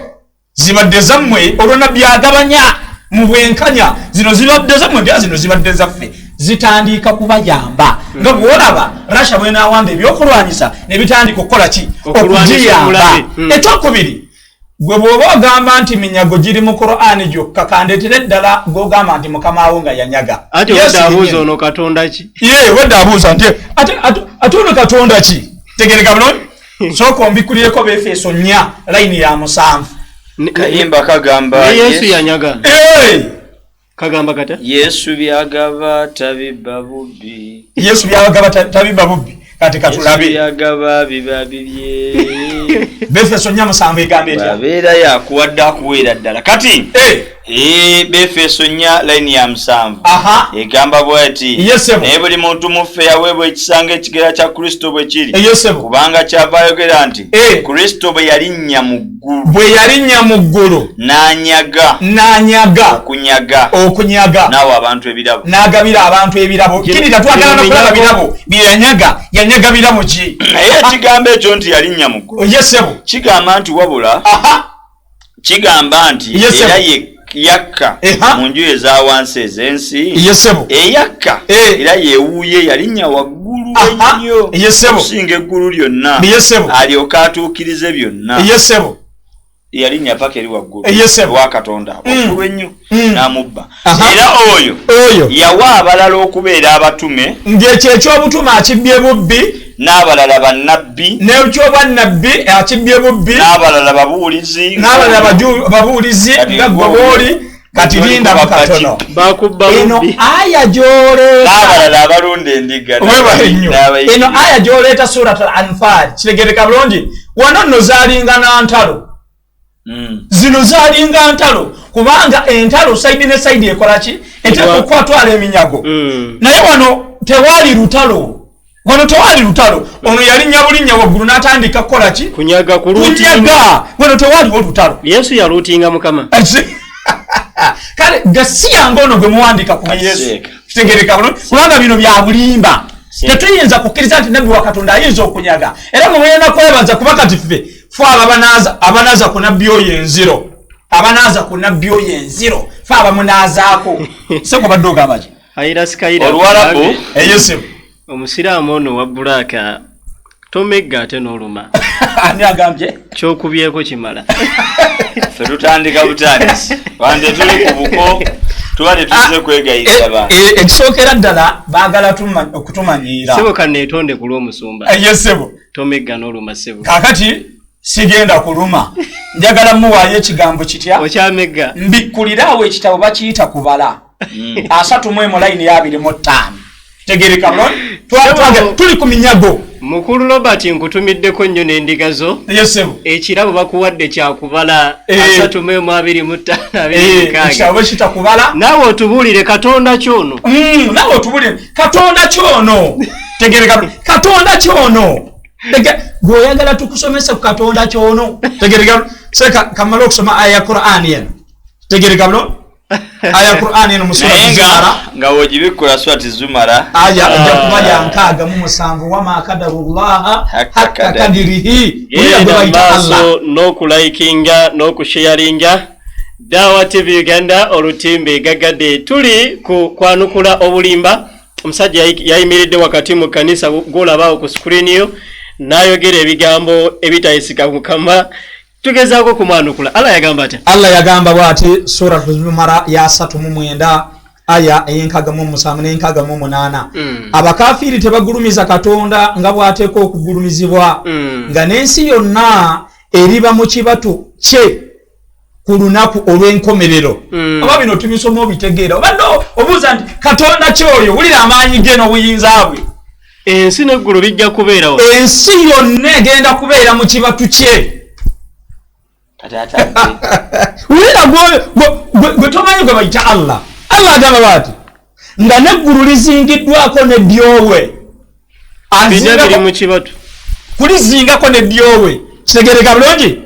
Speaker 5: zibadde zammwe, olwo Nabbi agabanya mu bwenkanya, zino zibadde zammwe, bya zino zibadde zaffe. Zitandika kubayamba. Nga bw'olaba Russia bw'enaawamba ebyokulwanyisa ne bitandika okukola ki?
Speaker 2: Okulwanyisa
Speaker 5: Okugiyamba.
Speaker 2: omulabe.
Speaker 5: Ekyokubiri, gwe bw'oba ogamba nti minyago giri mu Qur'ani gyokka, kandeetere ddala gw'ogamba nti mukamaawo nga yanyaga.
Speaker 2: Ate
Speaker 5: Yesu
Speaker 2: wedde abuuza
Speaker 5: yennyini.
Speaker 2: ono Katonda ki?
Speaker 5: Ye, wedde abuuza nti ate ono Katonda ki? Tegereka bulungi. Sooka ombikulireko Befeso 4 layini ya 7.
Speaker 3: Kayimba kagamba
Speaker 2: Ne Yesu yanyaga.
Speaker 5: Hey!
Speaker 2: Kagamba kata?
Speaker 3: Yesu byagaba tabibba bubbi.
Speaker 5: Yesu byagaba tabibba bubbi. Kati katulabe.
Speaker 3: Yesu byagaba biba bibye.
Speaker 5: Befeso 4:7 egamba etya?
Speaker 3: Abeera yakuwadde akuweera ddala. Kati Befeso 4 layini ya 7. Egamba bw'eti.
Speaker 5: Yes, sir.
Speaker 3: Naye buli muntu mu ffe yaweebwa ekisanga ekigera kya Kristo bwe kiri.
Speaker 5: Yes, sir.
Speaker 3: Kubanga kyava ayogera nti Kristo bwe yalinnya mu ggulu.
Speaker 5: Bwe yalinnya mu ggulu.
Speaker 3: N'anyaga.
Speaker 5: N'anyaga.
Speaker 3: Okunyaga.
Speaker 5: Okunyaga.
Speaker 3: N'awa abantu ebirabo.
Speaker 5: N'agabira abantu ebirabo. Kiri twagala n'okulaba birabo. Bye yanyaga. Yanyaga birabo ki?
Speaker 3: Naye ekigambo ekyo nti yalinnya mu ggulu.
Speaker 5: Yes, sir.
Speaker 3: Kigamba nti wabula. Kigamba nti
Speaker 5: Yes, sir.
Speaker 3: era ye yakka mu nju eza wansi ez'ensi.
Speaker 5: Yes, sir.
Speaker 3: Eyakka era yewuuye yalinnya waggulu ennyo
Speaker 5: Yes, sir.
Speaker 3: okusinga eggulu lyonna.
Speaker 5: Yes, sir.
Speaker 3: Alyoke atuukirize byonna.
Speaker 5: Yes, sir.
Speaker 3: Yalinnya paka eri waggulu.
Speaker 5: Yes, sir.
Speaker 3: Wa Katonda waggulu ennyo n'amubba. Era oyo
Speaker 5: Oyo
Speaker 3: yawa abalala okubeera abatume.
Speaker 5: Ng'ekyo ekyobutume akibbye bubbi.
Speaker 3: N'abalala bannabbi.
Speaker 5: N'ekyobwannabbi akibbye bubbi.
Speaker 3: N'abalala babuulizi.
Speaker 5: N'abalala babuulizi nga ggwe bw'oli. Kati linda mu katono.
Speaker 2: Bakubba
Speaker 5: Eno
Speaker 2: bubbi.
Speaker 5: aya gy'oleeta.
Speaker 3: N'abalala abalunda endiga.
Speaker 5: Weebale nnyo. Eno aya gy'oleeta Surat Al-Anfal. Kitegeereka bulungi. Wano nno zaalinga na ntalo. Zino zaalinga ntalo kubanga entalo sayidi ne sayidi ekola ki? Eteeka okukwatwala eminyago. Naye wano tewaali lutalo. Wano tewaali lutalo. Ono yalinnya bulinnya waggulu n'atandika kukola ki?
Speaker 2: Kunyaga kuluutinga.
Speaker 5: Kunyaga. Wano tewaaliwo lutalo.
Speaker 2: Yesu yaluutinga Mukama.
Speaker 5: Kale gasiya ng'ono gwe muwandiika ku Yesu.
Speaker 3: Seeka.
Speaker 5: Kitegeereka bulungi kubanga bino bya bulimba. Tetuyinza kukkiriza nti Nabbi wa Katonda ayinza okunyaga. Era mwe mulina kwebaza kuba kati ffe ffe abanaaza ku Nabbi oyo enziro. Abanaaza ku Nabbi oyo enziro. Ffe abamunaazaako. Seko badde ogamba ki?
Speaker 2: Ayira sikayira.
Speaker 3: Oluwarabu.
Speaker 5: Yesu.
Speaker 2: Omusiraamu ono wa Bulaaka tomegga ate n'oluma.
Speaker 5: Ani agambye?
Speaker 2: Kyokubyeko kimala.
Speaker 3: Ffe tutandika butandisi. Wande tuli ku buko tuba tetuzze kwegayirira bantu.
Speaker 5: Ekisookera ddala baagala okutumanyiira.
Speaker 2: Ssebo kanneetonde ku lw'omusumba.
Speaker 5: Ye ssebo.
Speaker 2: Tomegga n'oluma ssebo.
Speaker 5: Kaakati sigenda kuluma. Njagala muwaayo ekigambo kitya?
Speaker 2: Okyamegga.
Speaker 5: Mbikkulira awo ekitabo bakiyita kubala. 31 layini ya 25. Tegereka bulungi. Tuli ku minyago.
Speaker 2: Mukulu Robert nkutumiddeko nnyo n'endiga zo.
Speaker 5: Ye ssebo.
Speaker 2: Ekirabo bakuwadde kyakubala 31 25 26.
Speaker 5: Ekitabo bakiyita kubala.
Speaker 2: Naawe otubuulire Katonda kyono.
Speaker 5: Naawe otubuulire Katonda kyono. Tegereka bulungi. Katonda kyono. Gwe oyagala tukusomese ku Katonda kyono. Tegereka bulungi. Seka kamale okusoma aya ya Qur'ani eno. Tegereka bulungi. Aya Qur'ani eno mu sura
Speaker 3: Naye
Speaker 5: Zumara.
Speaker 3: nga w'ogibikkula Surati Zumara.
Speaker 5: Aya ojja kuba ya 67 wama kadarullaha hakka kadirihi. Buriya gwe
Speaker 2: Genda
Speaker 5: bayita Allah.
Speaker 2: maaso n'okulayikinga n'okusheyaringa Dawa TV Uganda olutimbe gagadde. Tuli ku kwanukula obulimba. Omusajja yayimiridde wakati mu kkanisa gw'olaba ku screen yo n'ayogera ebigambo ebitayisika Mukama. Tugezaako kumwanukula. Allah yagamba atya?
Speaker 5: Allah yagamba bw'ati Surat Zumara ya 39 aya ey'enkaga mu 7 n'enkaga mu 8. Abakafiiri tebagulumiza Katonda nga bw'ateekwa okugulumizibwa, nga n'ensi yonna eriba mu kibatu kye ku lunaku olw'enkomerero. Oba bino tubisoma obitegeera. Obadde obuuza nti Katonda ki oyo? Wulira amaanyi ge n'obuyinza bwe.
Speaker 2: Ensi n'eggulu bijja kubeerawo.
Speaker 5: Ensi yonna egenda kubeera mu kibatu kye.
Speaker 3: Kati ate ate.
Speaker 5: Wulira gwe tomanyi gwe bayita Allah. Allah agamba bw'ati nga n'eggulu lizingiddwako n'eddyowe.
Speaker 2: Bina biri mu kibatu.
Speaker 5: Kulizingako n'eddyowe. Kitegereka bulungi,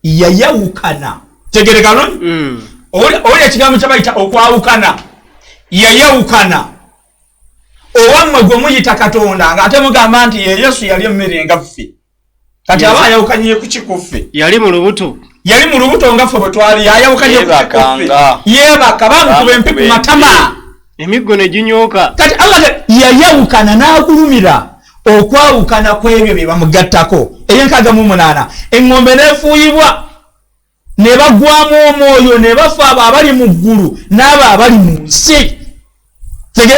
Speaker 5: yayawukana. Kitegereka bulungi. Oli ekigambo kyebayita okwawukana, yayawukana. Owammwe gwe muyita Katonda ng'ate mugamba nti ye Yesu yali emmere nga ffe, kati aba ayawukanye ku kikuffe.
Speaker 2: Yali mu lubuto,
Speaker 5: yali mu lubuto nga ffe bwe twali, ayawukanye ku kikuffe. Yeebaka, bamukuba empi ku matama,
Speaker 2: emiggo ne ginyooka.
Speaker 5: Kati Allah yayawukana n'agulumira okwawukana kw'ebyo bye bamugattako. Eyenkaaga mu 8, eŋŋombe n'efuuyibwa ne bagwamu omwoyo ne bafa, abo abali mu ggulu n'abo abali mu nsi.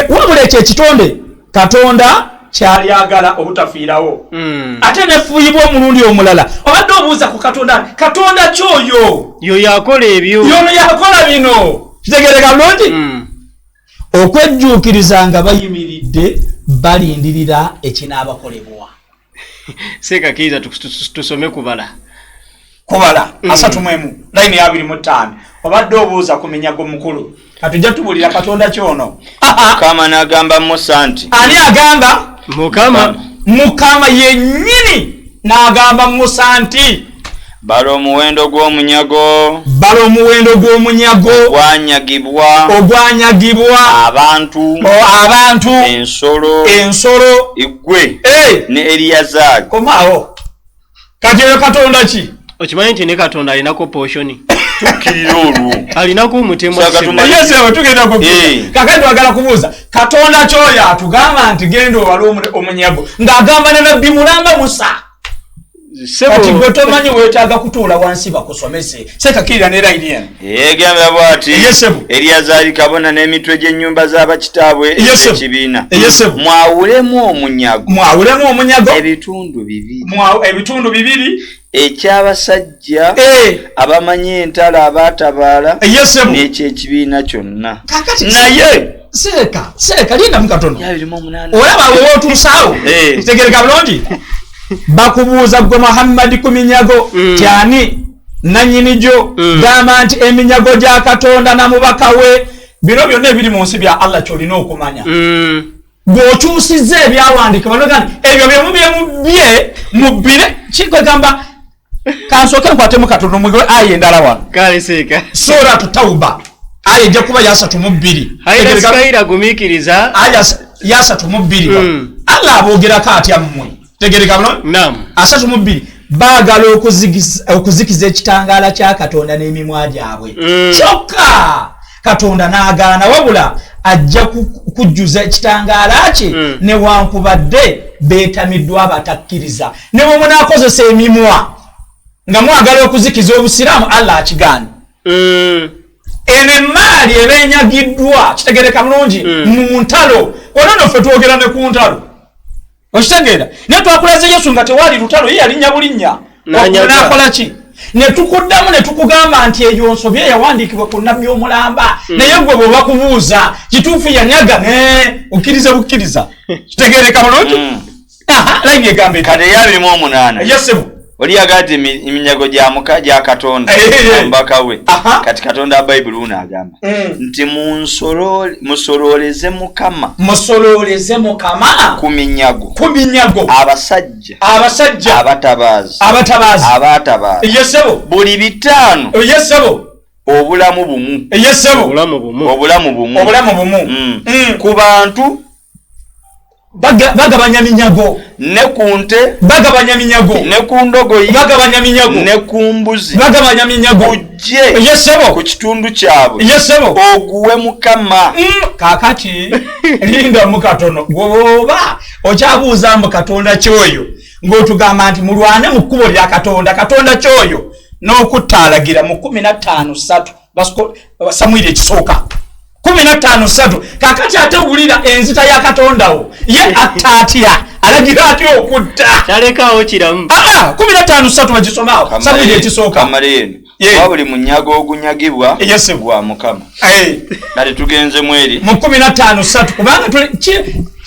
Speaker 5: Wabula ekyo ekitonde Katonda kyalyagala obutafiirawo. Ate nefuuyibwa omulundi omulala. Obadde obuuza ku Katonda, Katonda kyoyo
Speaker 2: yo yakola ebyo,
Speaker 5: yono yakola bino. Kitegereka bulungi. Okwejjuukiriza nga bayimiridde balindirira ekinaabakolebwa.
Speaker 2: Seekakkiriza tusome kubala.
Speaker 4: Kubala 31, layini ya 25. Obadde obuuza ku minyago mukulu, katujja tubulira Katonda kyono.
Speaker 3: Mukama n'agamba Musa nti,
Speaker 5: Ani agamba?
Speaker 2: Mukama.
Speaker 5: Mukama yennyini n'agamba Musa nti,
Speaker 3: bala omuwendo gw'omunyago,
Speaker 5: bala omuwendo gw'omunyago
Speaker 3: gwanyagibwa
Speaker 5: ogwanyagibwa
Speaker 3: abantu,
Speaker 5: abantu,
Speaker 3: ensolo,
Speaker 5: ensolo,
Speaker 3: igwe ne Eriyazaali.
Speaker 5: Komaawo. Kati oyo Katonda ki?
Speaker 2: Okimanyi nti ne Katonda alinako portion?
Speaker 3: Tukkirira olwo.
Speaker 2: Alinako omutemwa.
Speaker 3: Saka
Speaker 5: Yesu tugenda ku kakati twagala kubuuza Katonda kyoyo atugamba nti genda obale omunyago, ng'agamba ne nabbi mulamba Musa. Kati gwe tomanyi, weetaaga kutuula wansi bakusomese. Sekakirira ne layini eno.
Speaker 3: Yegamba bw'ati,
Speaker 5: Yes, sir.
Speaker 3: Eriyazaali kabona n'emitwe gy'ennyumba z'abakitaabwe
Speaker 5: Yes, sir.
Speaker 3: ez'ekibiina,
Speaker 5: Yes, sir.
Speaker 3: mwawulemu omunyago
Speaker 5: Mwawulemu omunyago
Speaker 3: ebitundu bibiri,
Speaker 4: Ebitundu bibiri,
Speaker 3: eky'abasajja abamanyi entalo abaatabaala
Speaker 5: Yes, sir.
Speaker 3: n'ekyekibiina kyonna.
Speaker 5: Kakati
Speaker 3: Naye
Speaker 5: seeka, seeka, lindamu katono.
Speaker 3: 28.
Speaker 5: Olaba awo wootuusaawo, kitegereka bulungi, bakubuuza gwe Muhammadi ku minyago, tyani nanyini gyo? Gamba nti eminyago gya Katonda na mubaka we. Bino byonna ebiri mu nsi bya Allah. Kyolina okumanya, bw'okyusizza ebyawandiikibwa noga nti ebyo byemu byemubye mubbire kikwegamba. Kansooke nkwatemu katono mugwe aya endala wano.
Speaker 2: Kale seeka.
Speaker 5: Suratu Tauba, aya ejja kuba ya 32.
Speaker 2: Haira gumiikiriza.
Speaker 5: Aya ya 32. Allah aboogerako atya mmwe? Tegereka bulungi.
Speaker 2: Nam.
Speaker 5: 32, baagala okuzikiza ekitangaala kya Katonda n'emimwa gyabwe, kyokka Katonda n'agaana, wabula ajja kujjuza ekitangaala kye, newankubadde beetamiddwa abatakkiriza. Ne bwe munaakozesa emimwa nga mwagala okuzikiza obusiraamu, Allah akigaana. Eno emaali eba enyagiddwa, kitegereka bulungi, mu ntalo. Olwo nno ffe twogera ne ku ntalo, okitegeera? Naye twakulaze Yesu nga tewali lutalo, ye yalinnya bulinnya
Speaker 2: N'anyaga.
Speaker 5: nakola ki? Ne tukuddamu ne tukugamba nti eyo nsobi eyawandiikibwa ku nabbi omulamba. Naye gwe bwe bakubuuza kituufu yanyaga, ne okkiriza bukkiriza. Kitegereka bulungi. Aha, layini egamba
Speaker 3: Kati eya 28,
Speaker 5: Yes, ssebo.
Speaker 3: Oli yagaa nti eminyago gya gya Katonda, omubaka we. Kati Katonda wa Bayibuli uno agamba nti musololeze Mukama,
Speaker 5: Musololeze Mukama
Speaker 3: ku minyago,
Speaker 5: ku minyago,
Speaker 3: abasajja,
Speaker 5: abasajja,
Speaker 3: abatabaazi,
Speaker 5: abatabaazi,
Speaker 3: abatabaazi,
Speaker 5: Yes, ssebo.
Speaker 3: buli 500,
Speaker 5: Yes, ssebo.
Speaker 3: obulamu bumu.
Speaker 5: Yes, ssebo.
Speaker 2: Obulamu bumu.
Speaker 3: Obulamu bumu.
Speaker 5: Obulamu bumu.
Speaker 3: Ku bantu,
Speaker 5: Bagabanya minyago,
Speaker 3: ne ku nte,
Speaker 5: bagabanya minyago,
Speaker 3: ne ku ndogoyi,
Speaker 5: bagabanya minyago,
Speaker 3: ne ku mbuzi,
Speaker 5: bagabanya minyago.
Speaker 3: Ujje
Speaker 5: Yes, ssebo.
Speaker 3: ku kitundu kyabwe,
Speaker 5: Yes, ssebo.
Speaker 3: oguwe Mukama.
Speaker 5: Kakati lindamu katono. Gweoba okyabuuza mbu Katonda kyoyo, ng'otugamba nti mulwane mu kkubo lya Katonda, Katonda kyoyo n'okutta alagira mu 15:3, Samwiri ekisooka 15:3. Kakati ate wulira enzita ya Katondawo, ye atta atya? Alagira atya okutta?
Speaker 2: Talekaawo kiramu.
Speaker 5: Aa, 15:3, bagisomaawo, Samwiri ekisooka.
Speaker 3: Kamale eno. Wa buli munyago ogunyagibwa
Speaker 5: Yes, sir.
Speaker 3: gwa Mukama. Kati tugenze mweri
Speaker 5: Mu 15:3, kubanga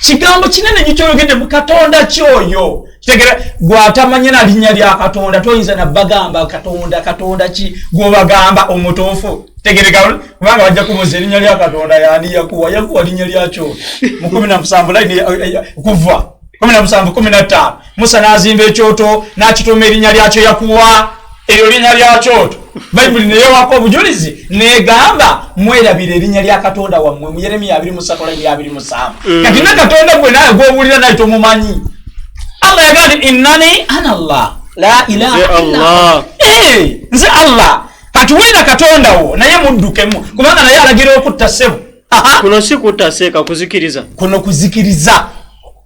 Speaker 5: kigambo kinene nyo kyoyogedde mu Katonda kyoyo. Kitegera, gwatamanye na linnya lya Katonda, toyinza nabagamba Katonda. Katonda ki gwobagamba omutuufu? Tegereka, kubanga bajja kubuuza erinnya lya Katonda yani. Yakuwa, Yakuwa linnya lyakyo. Mu 17 layini kuva
Speaker 4: 17:15 Musa n'azimba ekyoto n'akituuma erinnya lyakyo Yakuwa. Eryo linnya lya kyoto. Bayibuli neyewako obujulizi negamba mwerabira erinnya lya Katonda wammwe mu Yeremiya 23:27. Kati ne Katonda gwe naye gw'owulira naye tomumanyi. Allah yagamba nti innani ana Allah la ilaha
Speaker 2: Nze
Speaker 4: illa
Speaker 2: Allah.
Speaker 4: Nze Allah. Kati wulira Katonda wo naye muddukemu kubanga naye alagira okutta ssebo. Aha.
Speaker 2: Kuno si kutta seeka, kuzikiriza.
Speaker 4: Kuno kuzikiriza.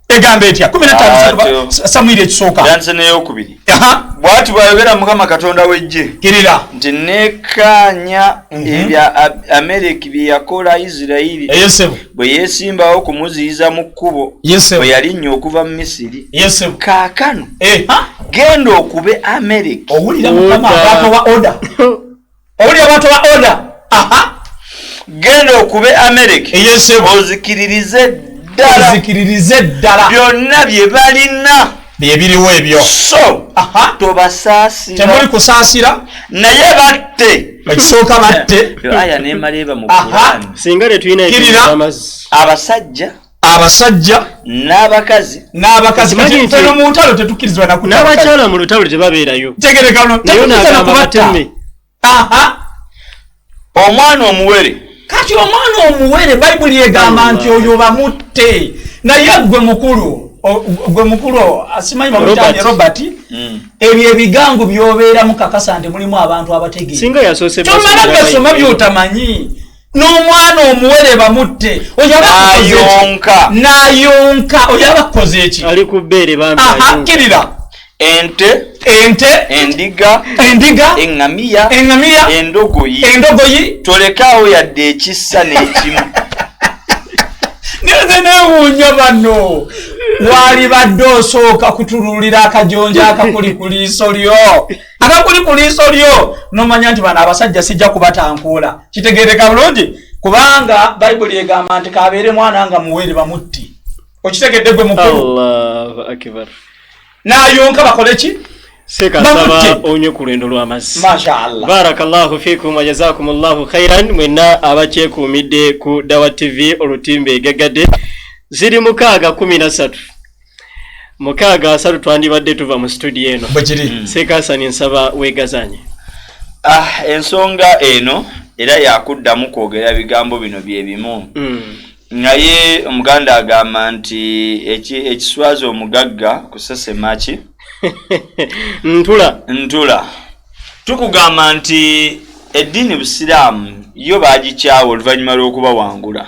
Speaker 4: Egamba etya? 15
Speaker 3: Atyo.
Speaker 4: Samwiri ekisooka.
Speaker 3: Yandise n'eyokubiri.
Speaker 4: Aha.
Speaker 3: Bw'ati bw'ayogera Mukama Katonda w'eggye
Speaker 4: Kirira.
Speaker 3: nti nekkaanya ebya Amaleki bye yakola Isirayiri
Speaker 4: Eyo ssebo.
Speaker 3: bwe yeesimbawo okumuziyiza mu kkubo
Speaker 4: Yes, sir.
Speaker 3: bwe yalinnya okuva mu Misiri.
Speaker 4: Yes, sir.
Speaker 3: Kaakano
Speaker 4: Ha?
Speaker 3: genda okube Amaleki.
Speaker 4: Owulira Mukama
Speaker 2: Order.
Speaker 4: bw'atowa order. Owulira bw'atowa order. Aha.
Speaker 3: Genda okube Amaleki.
Speaker 4: Yes, sir.
Speaker 3: Ozikiririze ddala
Speaker 4: Ozikiririze ddala
Speaker 3: byonna bye balina.
Speaker 4: Bye biriwo ebyo.
Speaker 3: So
Speaker 4: Aha.
Speaker 3: tobasaasira.
Speaker 4: Temuli kusaasira.
Speaker 3: Naye batte.
Speaker 4: Ekisooka batte.
Speaker 3: Aya n'emala eba mu
Speaker 4: Aha.
Speaker 3: Kuraani.
Speaker 2: Singa tetulina
Speaker 4: Kirira.
Speaker 2: ebintu amazzi.
Speaker 3: Abasajja
Speaker 4: Abasajja
Speaker 3: n'abakazi
Speaker 4: n'abakazi.
Speaker 2: Okimanyi
Speaker 4: Kati
Speaker 2: nti-
Speaker 4: ffe mu ntalo tetukkirizibwa na kutta abakazi.
Speaker 2: N'abakyala mu lutalo tebabeerayo.
Speaker 4: Tegereka luno.
Speaker 2: Naye
Speaker 4: Tetukkirizibwa na
Speaker 2: n'agamba
Speaker 4: kubatta.
Speaker 2: batemme.
Speaker 4: Aha.
Speaker 3: Omwana omuwere.
Speaker 4: Kati omwana omuwere Bayibuli egamba nti oyo bamutte. Naye gwe mukulu, gwe mukulu simanyi bamuyita
Speaker 2: Robert.
Speaker 4: Robert. Ebyo ebigango by'obeeramu kakasa nti mulimu abantu abategeera.
Speaker 2: Singa yasoose
Speaker 4: Tomala
Speaker 2: basomera
Speaker 4: gasoma
Speaker 2: Bayibuli.
Speaker 4: by'otamanyi. N'omwana omuwere bamutte. Oyo aba akoze ki?
Speaker 3: N'ayonka.
Speaker 4: N'ayonka. Oyo aba akoze ki?
Speaker 2: Ali ku bbeere bambi
Speaker 4: Aha,
Speaker 2: ayonka.
Speaker 4: kkirira.
Speaker 3: Ente,
Speaker 4: Ente,
Speaker 3: endiga,
Speaker 4: endiga,
Speaker 3: eŋŋamiya,
Speaker 4: eŋŋamiya,
Speaker 3: endogoyi.
Speaker 4: Endogoyi.
Speaker 3: Tolekaawo yadde ekissa n'ekimu.
Speaker 4: Nze neewuunya bano. Waalibadde osooka kutunuulira akajonja akakuli ku liiso lyo. Akakuli ku liiso lyo n'omanya nti bano abasajja sijja kubatankuula. Kitegeereka bulungi kubanga Bayibuli egamba nti k'abeere mwana nga muwere bamutti. Okitegedde gwe mukulu.
Speaker 2: Allahu akbar.
Speaker 4: N'ayonka bakole ki?
Speaker 2: Seeka nsaba
Speaker 4: Bamutte.
Speaker 2: onywe ku lwendo lw'amazzi.
Speaker 4: Masha Allah.
Speaker 2: Barakallahu fikum wa jazakumullahu khairan mwenna abakyekuumidde ku Dawa TV olutimbe egagadde. Ziri 6:13. 6:03 twandibadde tuva mu studio eno.
Speaker 4: Bwe kiri.
Speaker 2: Seeka Hassan nsaba weegazanye.
Speaker 3: Ensonga eno era yakuddamu kwogera bigambo bino bye bimu. Naye Omuganda agamba nti ekiswaza omugagga kusesema ki?
Speaker 2: Ntula.
Speaker 3: Ntula. Tukugamba nti eddiini Busiraamu yo baagikyawa oluvannyuma lw'okubawangula.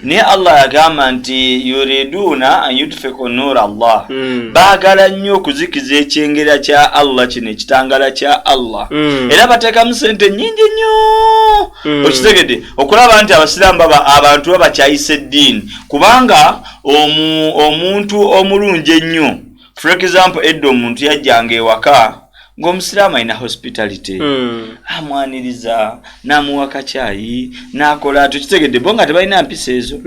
Speaker 3: Naye Allah yagamba nti yuriduuna an yutfiku nuura Allah. Baagala nnyo okuzikiza ekyengera kya Allah kino, ekitangala kya Allah. Era bateekamu ssente nnyingi nnyo. Okitegedde okulaba nti abasiraamu baba abantu babakyayisa eddiini kubanga omuntu omulungi ennyo. For example, edda omuntu yajjanga ewaka ng'omusiraamu alina hospitality. Amwaniriza, n'amuwa kacaayi, n'akola atyo. Kitegedde bo nga tebalina mpisa ezo.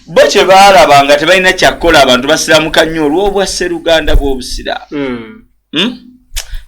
Speaker 3: Bo kye baalaba nga tebalina kyakkola abantu basiramuka nnyo olw'obwa sseruganda bw'obusiraamu.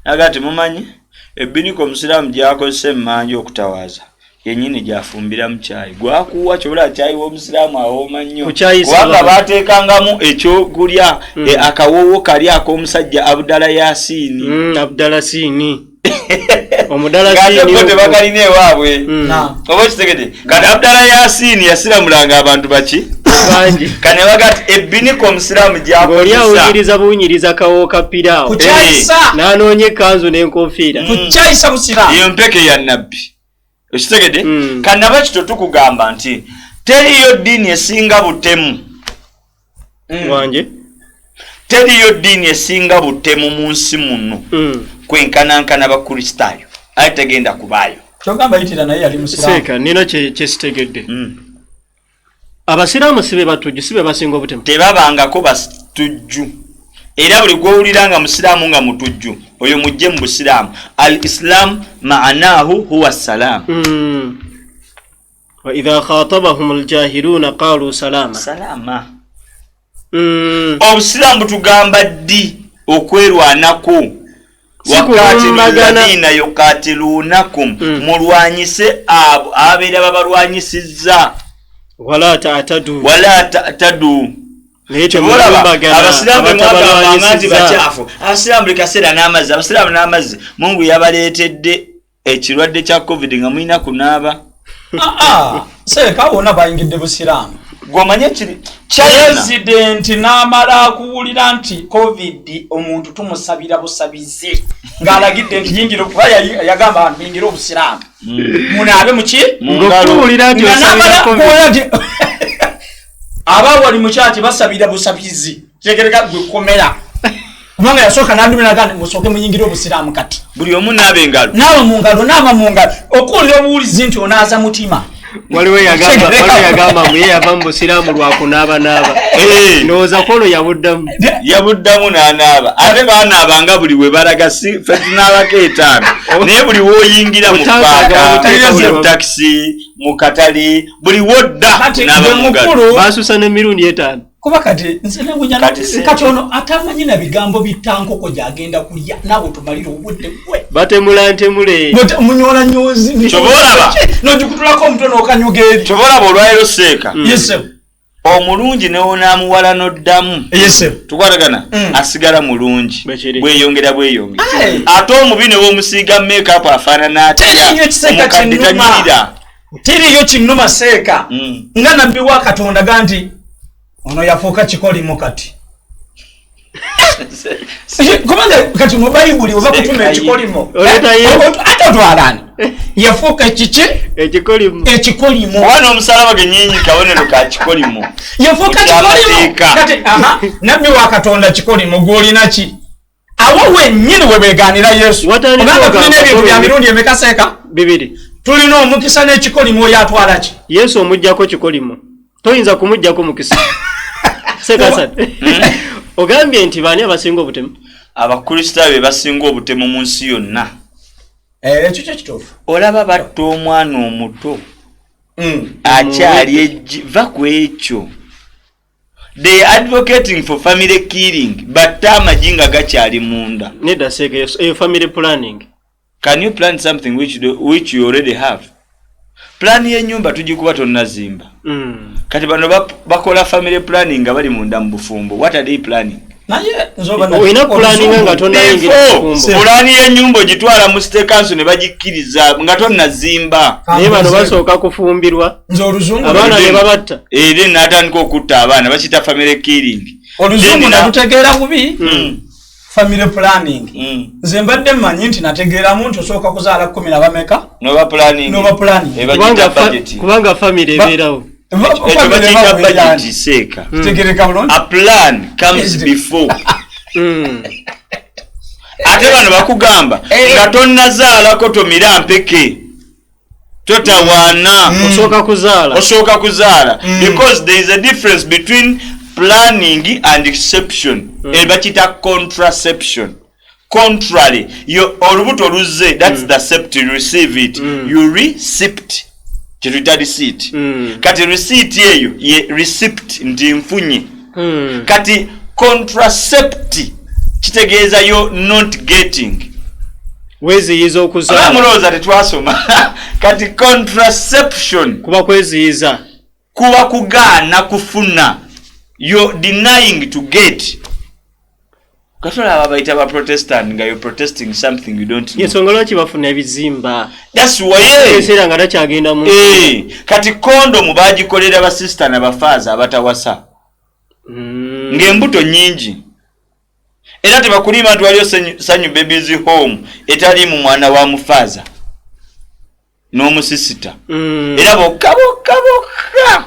Speaker 3: Naga nti mumanyi ebbinika omusiraamu gy'akozesa emmanja okutawaaza yennyini gy'afumbira mu kyayi. Gwakuwa kyobula kyayi w'omusiraamu awooma nnyo.
Speaker 2: Ku kyayi
Speaker 3: Kubanga
Speaker 2: salama.
Speaker 3: baateekangamu ekyokulya, akawoowo kali ak'omusajja Abdala Yasiini.
Speaker 2: Abdala Siini.
Speaker 3: Ng'ate
Speaker 2: Omudalasiini
Speaker 3: bo
Speaker 2: ogwo.
Speaker 3: tebakalina ewaabwe.
Speaker 4: Naam.
Speaker 3: Oba okitegedde? Kati Abdala Yasiini yasiramulanga abantu baki?
Speaker 2: Bangi.
Speaker 3: Kane baga nti ebbinika omusiraamu
Speaker 2: Ng'oli
Speaker 3: gy'akozesa.
Speaker 2: awunyiriza buwunyiriza kawoowo ka piraawo.
Speaker 4: Kukyayisa.
Speaker 2: N'anoonya ekkanzu n'enkofiira.
Speaker 4: Kukyayisa busiraamu.
Speaker 3: Eyo mpeke ya nabbi. Okitegedde? Kanaba kito tukugamba nti teriyo ddiini esinga butemu.
Speaker 2: Wange.
Speaker 3: Teriyo ddiini esinga butemu mu nsi muno. Kwenkanankana Bakristaayo. Aye tegenda kubaayo.
Speaker 4: Kyogamba Hitler naye yali musiraamu.
Speaker 2: Seeka nina kye sitegedde. Abasiraamu si be batujju, si be basinga obutemu.
Speaker 3: Tebabangako batujju. Era buli gw'owulira nga musiraamu nga mutujju, oyo mujje mu busiraamu. Al-Islam ma'anahu huwa salaam.
Speaker 2: Wa idha khatabahum al-jahiluna qalu salama.
Speaker 3: Salama. Obusiraamu butugamba ddi okwerwanako?
Speaker 2: Si
Speaker 3: Wakatilu
Speaker 2: kulumbagana.
Speaker 3: alladhina yukatilunakum. Mulwanyise abo ababeera babalwanyisizza.
Speaker 2: Wala ta'tadu.
Speaker 3: Wala ta'tadu.
Speaker 2: Naye
Speaker 3: Olaba
Speaker 2: temulumbagana,
Speaker 3: abasiraamu bemwagambanga nti
Speaker 2: abatabalwanyisizza.
Speaker 3: bakyafu, abasiraamu buli kaseera n'amazzi, abasiraamu n'amazzi. Mungu yabaleetedde ekirwadde kya COVID nga mulina kunaaba.
Speaker 4: Ah, seeka bonna bayingidde busiraamu.
Speaker 3: Gwomanye kiri China.
Speaker 4: Pulezidenti n'amala akuwulira nti COVID omuntu tumusabira busabizi, ng'alagidde nti yingira, kuba yagamba abantu muyingire obusiraamu, munaabe muki.
Speaker 3: Mu ngalo.
Speaker 2: Ng'okuwulira nti
Speaker 4: Nga
Speaker 2: osabira
Speaker 4: n'amala
Speaker 2: COVID.
Speaker 4: kuwulira nti aba wali mukyaki basabira busabizi, kitegereka gwe komera, kubanga yasooka n'andumira nti musooke muyingire obusiraamu kati.
Speaker 3: Buli omu naaba engalo.
Speaker 4: Naaba mu ngalo, naaba mu ngalo, okuwulira obuwulizi nti onaaza mutima.
Speaker 2: Waliwo
Speaker 4: Kitegereka.
Speaker 2: eyagamba mbu ye yava mu busiraamu lwakunaabanaaba.
Speaker 3: Eh.
Speaker 2: Ndowooza kwolwo yabuddamu.
Speaker 3: Yabuddamu n'anaaba, ate baanaabanga buli we balaga, si ffe tunaabako etaano, naye buli w'oyingira mu
Speaker 2: Butanka
Speaker 3: paaka,
Speaker 2: buteeka buli
Speaker 3: mu
Speaker 2: wamu.
Speaker 3: takisi, mu katale, buli wodda
Speaker 4: Kati
Speaker 3: naaba
Speaker 4: gwe
Speaker 3: mu ngalo.
Speaker 4: mukulu.
Speaker 2: Basusa n'emirundi 5.
Speaker 4: Kuba kati nze newunya.
Speaker 3: Kati se-
Speaker 4: Kati ono atamanyi na bigambo bitta nkoko gyagenda kulya, naawe otumalira obudde gwe.
Speaker 2: Batemula ntemule.
Speaker 4: Munyola nyozi.
Speaker 3: Kyova olaba.
Speaker 4: Nogikutulako omutwe n'okanyuga eri.
Speaker 3: Kyova olaba olwaliro seeka,
Speaker 4: Yesebo.
Speaker 3: omulungi newonaamuwala n'oddamu,
Speaker 4: Yesebo.
Speaker 3: tukwatagana, asigala mulungi.
Speaker 2: Bwekiri.
Speaker 3: Bweyongera bweyongera.
Speaker 4: Aye.
Speaker 3: Ate omubi newomusiiga makeup afaanana atya,
Speaker 4: Teriiyo kiseeka
Speaker 3: omukadde
Speaker 4: kinnuma.
Speaker 3: tanyirira.
Speaker 4: Teriyo kinnuma seeka nga nabbi wa Katonda ga nti ono yafuuka kikolimo kati, kubanga kati mu Bayibuli oba kutuma ekikolimo.
Speaker 2: Oleeta Yesu.
Speaker 4: Ate otwalani yafuuka ekiki?
Speaker 2: Ekikolimo.
Speaker 4: Ekikolimo.
Speaker 3: Oba n'omusalaba genyinyi kabonero ka kikolimo.
Speaker 4: Yafuuka kikolimo.
Speaker 3: Ekyamateeka.
Speaker 4: Kati aha, nabbi wa Katonda kikolimo gwolina ki awo wennyini we beegaanira Yesu?
Speaker 2: Watandika
Speaker 4: Kubanga tulina
Speaker 2: ogamba
Speaker 4: ebintu bya
Speaker 2: Paul-
Speaker 4: mirundi emeka seeka?
Speaker 2: Bibiri.
Speaker 4: Tulina omukisa n'ekikolimo, oyo atwala ki?
Speaker 2: Yesu omuggyako kikolimo, toyinza kumuggyako mukisa. Sekasa, ogambye nti baani abasinga obutemu?
Speaker 3: Abakristaayo be basinga obutemu mu nsi yonna.
Speaker 4: Eh, ekyo kyo kituufu.
Speaker 3: Olaba batta omwana omuto akyali eggi, va ku ekyo. They are advocating for family killing, batte amagi nga gakyali munda.
Speaker 2: Nedda seeka, eyo family planning.
Speaker 3: Can you plan something which you already have? Plan y'ennyumba tugikuba tonnazimba. Kati bano bakola family planning nga bali munda mu bufumbo. What are they planning?
Speaker 4: Naye nze oba
Speaker 2: Olina planninga nga tonnayingira
Speaker 3: Before,
Speaker 2: bufumbo.
Speaker 3: pulaani y'ennyumba ogitwala mu state council ne bagikkiriza nga tonnazimba.
Speaker 2: Naye bano basooka kufumbirwa,
Speaker 4: Nze oluzungu
Speaker 2: abaana ne babatta.
Speaker 3: Era n'atandika okutta abaana, bakiyita family killing.
Speaker 4: Oluzungu
Speaker 3: Then
Speaker 4: nalutegeera bubi. Family planning, nze mbadde mmanyi nti nategeeramu nti osooka kuzaala 12.
Speaker 3: Noba planning.
Speaker 4: Noba planning.
Speaker 3: Eh, bagiyita
Speaker 2: Kubanga
Speaker 3: budget.
Speaker 2: kubanga family ebeerawo.
Speaker 3: Ekyo bakiyita budget seeka.
Speaker 4: Kitegereka bulungi.
Speaker 3: A plan comes before. Ate bano bakugamba
Speaker 4: Eh.
Speaker 3: nga tonnazaalako tomira mpeke, totawaana.
Speaker 2: Osooka kuzaala.
Speaker 3: Osooka kuzaala, because there is a difference between planning and exception. mm. Bakiyita contraception. Contrary, olubuto luzze, that's the sept, you receive it, you receipt, kyetuyita receipt. Kati receipt eyo ye receipt nti nfunye. Kati contracept kitegeeza yo not getting.
Speaker 2: Weeziyiza
Speaker 3: Oba
Speaker 2: okuzaala.
Speaker 3: mulowooza tetwasoma? Kati contraception
Speaker 2: Kuba kweziyiza.
Speaker 3: Kuba kugaana kufuna, yo denying to get. Katolaba bayita ba Protestant nga you're protesting something you don't know.
Speaker 2: Yensonga lwaki bafuna ebizimba
Speaker 3: That's why.
Speaker 2: ekiseera nga takyagenda mu
Speaker 3: Eh, kati kondomu bagikolera basista nabafaaza abatawasa ng'embuto nyingi, era tebakulima nti waliyo Sanyu Babies Home etaliimu mwana wa mufaaza n'omusisita. Era bokka bokka bokka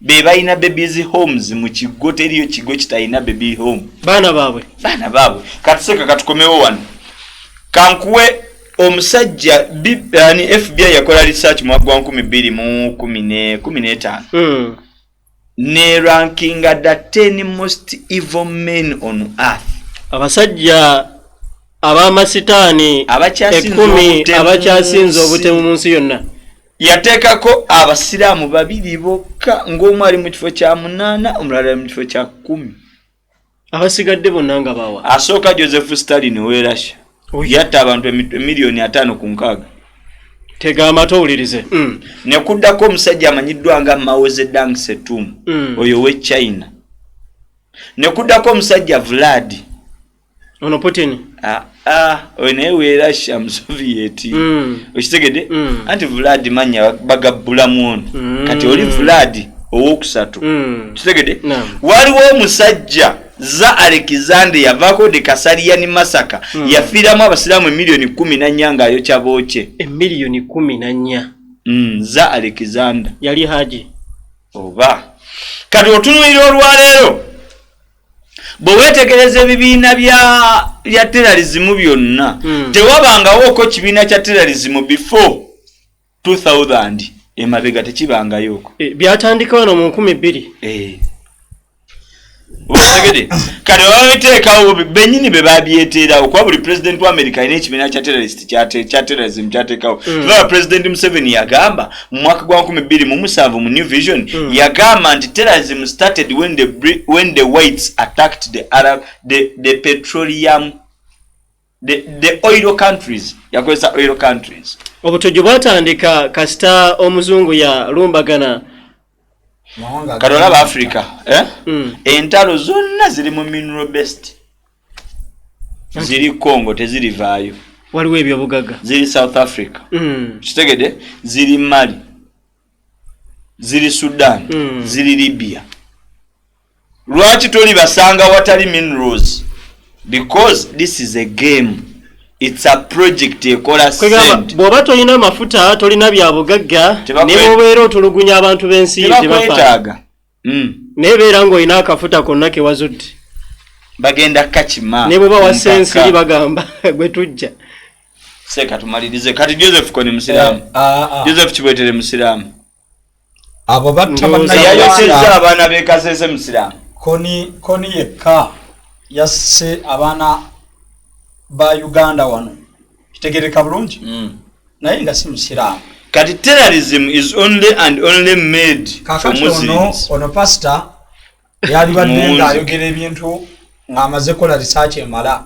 Speaker 3: be balina babies homes mu kigo. Teriyo kigo kitalina baby home.
Speaker 2: Baana baabwe.
Speaker 3: Baana baabwe. Katuseka katukomewo wano, kankuwe omusajja ani, FBI yakola research mwaka gwa 2015 ne rankinga the 10 most evil men on earth.
Speaker 2: Abasajja abamasitaani
Speaker 3: Abakyasinze
Speaker 2: 10
Speaker 3: obutemu
Speaker 2: abakyasinze
Speaker 3: mu nsi.
Speaker 2: obutemu mu nsi yonna.
Speaker 3: Yateekako abasiraamu babiri bokka, ng'omu ali mu kifo kya 8, omulala ali mu kifo kya 10.
Speaker 2: Abasigadde bonna nga bawa.
Speaker 3: Asooka Joseph Stalin owe Russia, yatta abantu 50,000,000.
Speaker 2: Tega amatu owulirize.
Speaker 3: Nekuddako omusajja amanyiddwa nga Mao Zedong Setung, oyo owe China. Nekuddako omusajja Vlad.
Speaker 2: Ono Putin.
Speaker 3: Ah, ah, oyo naye we Russia mu Soviet. Okitegedde? Anti Vlad manya bagabbulamu ono. Kati oli Vlad owokusatu. Kitegedde?
Speaker 2: Naam.
Speaker 3: Waliwo omusajja za Alexander, yavaako de Kasarani massacre. Yafiiramu abasiraamu emiliyoni 14 ng'ayokya bookye.
Speaker 2: Emiliyoni 14.
Speaker 3: Za Alexander.
Speaker 2: Yali haji.
Speaker 3: Oba kati otunuulira olwaleero, bwe weetegereza ebibiina bya terrorism byonna, tewabangawooko kibiina kya terrorism before 2000, emabega tekibangayooko.
Speaker 2: E, byatandika wano mu 2000.
Speaker 3: Eh. Otegedde? Kati babiteekawo bennyini be babyeteerawo, kuba buli president wa America alina ekibiina kya terrorist kya terrorism kyateekawo. Tulaba President Museveni yagamba mu mwaka gwa 2007 mu New Vision, yagamba nti terrorism started when the whites attacked the Arab, the petroleum, the oil countries. Yakozesa oil countries.
Speaker 2: Obutujju bwatandika kasita omuzungu yalumbagana.
Speaker 5: Mawanga.
Speaker 3: Kati olaba Africa, eh? Entalo zonna ziri mu mineral based, ziri Congo, tezirivaayo.
Speaker 2: Waliwo ebyobugagga.
Speaker 3: Ziri South Africa. Kitegedde? Ziri Mali, ziri Sudan, ziri Libya. Lwaki toli basanga watali minerals? Because this is a game, it's a project ekola
Speaker 2: Kwegamba
Speaker 3: sente.
Speaker 2: bw'oba tolina mafuta, tolina bya bugagga, ne bw'obeera otulugunya abantu b'ensi yo, tebafa.
Speaker 3: Tebakwetaaga.
Speaker 2: Naye beera ng'olina akafuta konna ke wazudde,
Speaker 3: bagenda kakima.
Speaker 2: Ne bw'oba wassa ensiri, bagamba gwe tujja.
Speaker 3: Seka tumalirize. Kati Joseph Kony musiraamu?
Speaker 5: Eh, ah, ah.
Speaker 3: Joseph Kibwetere musiraamu?
Speaker 5: Abo batta
Speaker 2: Ndowooza
Speaker 3: Yayosezza
Speaker 5: bannayuganda.
Speaker 3: abaana b'ekasese musiraamu?
Speaker 5: Kony yekka yasse abaana ba Uganda wano, kitegereka bulungi, naye nga si musiraamu.
Speaker 3: Kati terrorism is only and only made for
Speaker 5: Kakati ono
Speaker 3: Muslims.
Speaker 5: ono pasita yalibadde
Speaker 3: Muwunzi.
Speaker 5: ng'ayogera ebintu ng'amaze kola research emala,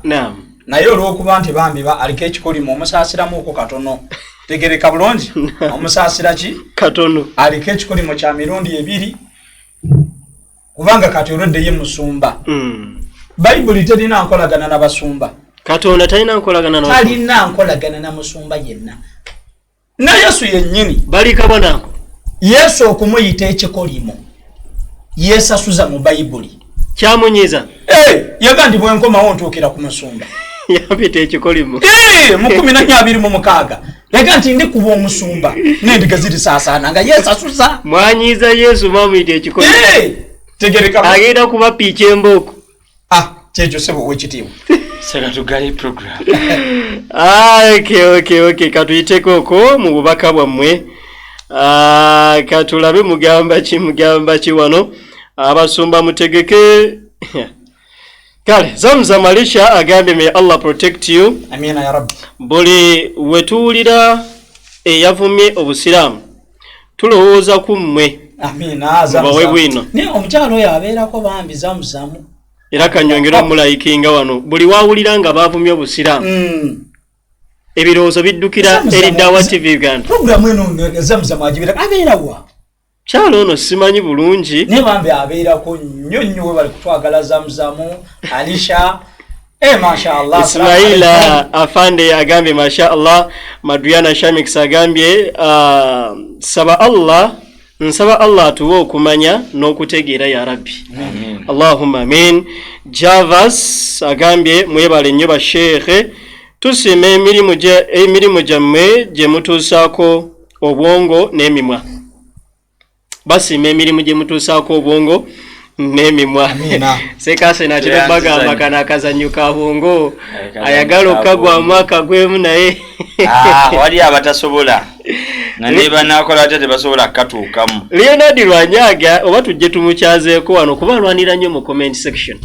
Speaker 5: naye olw'okuba nti bambi aliko ekikolimo, omusaasiramuuko katono. Tegereka bulungi, omusaasira ki?
Speaker 2: Katono.
Speaker 5: Aliko ekikolimo kya mirundi ebiri, kubanga kati olwedde ye musumba. Bayibuli terina nkolagana na basumba.
Speaker 2: Katonda talina nkolagana na
Speaker 5: Talina nkolagana na musumba yenna, ne Yesu yennyini.
Speaker 2: Bali kabonako.
Speaker 5: Yesu okumuyita ekikolimo yeesasuza mu Bayibuli.
Speaker 2: Kyamunyiza.
Speaker 5: Eh, yaga nti bwenkomawo ntuukira ku musumba.
Speaker 2: Yampita ekikolimo.
Speaker 5: Eh, mu 1426 yaga nti ndikuba omusumba n'endiga zirisaasaana, nga yeesasuza.
Speaker 2: Mwanyiza Yesu, mwamuyita ekikolimo.
Speaker 5: Eh, tegereka.
Speaker 2: Agenda kuba piika embooko.
Speaker 5: Ah, kyekyo sebo owekitiibwa.
Speaker 3: Seka tugale program.
Speaker 2: Ah, okay, katuyiteko okwo mu bubaka bwammwe. Ah, katulabe mugamba ki, mugamba ki wano. Abasumba mutegeke. Kale Zamzam Alisha agambye, "May Allah protect you."
Speaker 5: Amina ya Rabbi.
Speaker 2: Buli wetuwulira eyavumye obusiraamu tulowooza ku mmwe.
Speaker 5: Amina.
Speaker 2: Mubawe bwino.
Speaker 5: Naye omukyalo oyo abeerako bambi Zamuzamu.
Speaker 2: Era kanyongera omulayikinga wano, buli wawulira nga bavumye obusiraamu, ebirowoozo biddukira
Speaker 5: Zamuzamu-
Speaker 2: eri Dawa TV Uganda.
Speaker 5: Puroguramu eno Zamuzamu agibira, abeerawa?
Speaker 2: Kyalo ono simanyi bulungi.
Speaker 5: Naye bambi abeerako nnyo nnyo. We bali kutwagala, Zamuzamu Alisha. Eh, mashallah.
Speaker 2: Ismaila Afande agambye masha Allah. Madriana Shamix agambye, saba Allah, nsaba Allah atuwe okumanya n'okutegeera ya Rabbi. Allahumma amin. Javas agambye mwebale nnyo basheekhe, tusiima emirimu gyammwe gye mutuusaako obwongo n'emimwa. Basiima emirimu gye mutuusaako obwongo n'emimwa.
Speaker 5: Amiina.
Speaker 2: Sekase natera
Speaker 3: Tweyanziza
Speaker 2: bagamba
Speaker 3: nnyo.
Speaker 2: kano akazannyo ka bwongo.
Speaker 3: Akazannyo
Speaker 2: Ayagala
Speaker 3: ka
Speaker 2: okagwamu
Speaker 3: bwongo.
Speaker 2: akagwemu, naye
Speaker 3: Ah, wali abatasobola nga ne banakola atya tebasobola kukatuukamu.
Speaker 2: Leonard Lwanyaga, oba tujje tumukyazeeko wano kuba alwanira nnyo mu comment section,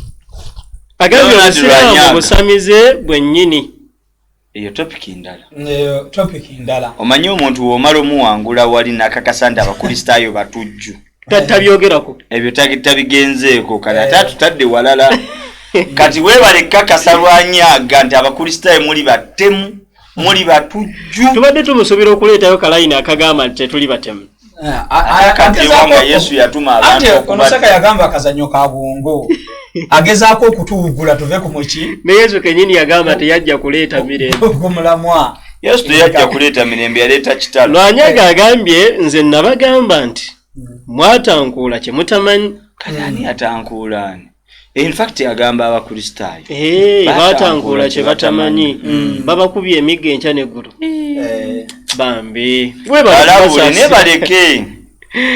Speaker 2: agambye
Speaker 3: Leonard
Speaker 2: obusiraamu
Speaker 3: Lwanyaga.
Speaker 2: busamize bwennyini.
Speaker 3: Eyo topic ndala.
Speaker 5: Eh, topic ndala.
Speaker 3: Omanyi omuntu womala omuwangula wali nakakasa nti abakristaayo batujju,
Speaker 2: Tabyogerako.
Speaker 3: ebyo tabigenzeeko. Kati ate atutadde walala. Kati weebale kakasa Lwanyaga nti abakristaayo muli batemu, muli batujju.
Speaker 2: Tubadde tumusuubira okuleetayo kalayini akagamba nti tetuli batemu.
Speaker 5: Eh,
Speaker 3: Ate akaddewo nga Yesu yatuma abantu
Speaker 5: Ate ono
Speaker 3: okubatta.
Speaker 5: Seka yagamba akazannyo ka bwongo. Agezaako okutuwugula tuve ku muki.
Speaker 2: Ne Yesu kenyini yagamba teyajja kuleeta mirembe.
Speaker 5: Ku mulamwa.
Speaker 3: Yesu teyajja kuleeta mirembe, yaleeta kitalo.
Speaker 2: Lwanyaga agambye nze nabagamba nti mwatankuula kye mutamanyi.
Speaker 3: Kati ani atankuula ani? In fact agamba Abakristaayo.
Speaker 2: Batankuula kye batamanyi. Babakubye emiggo enkya n'eggulo. Bambi.
Speaker 3: Balabule ne baleke.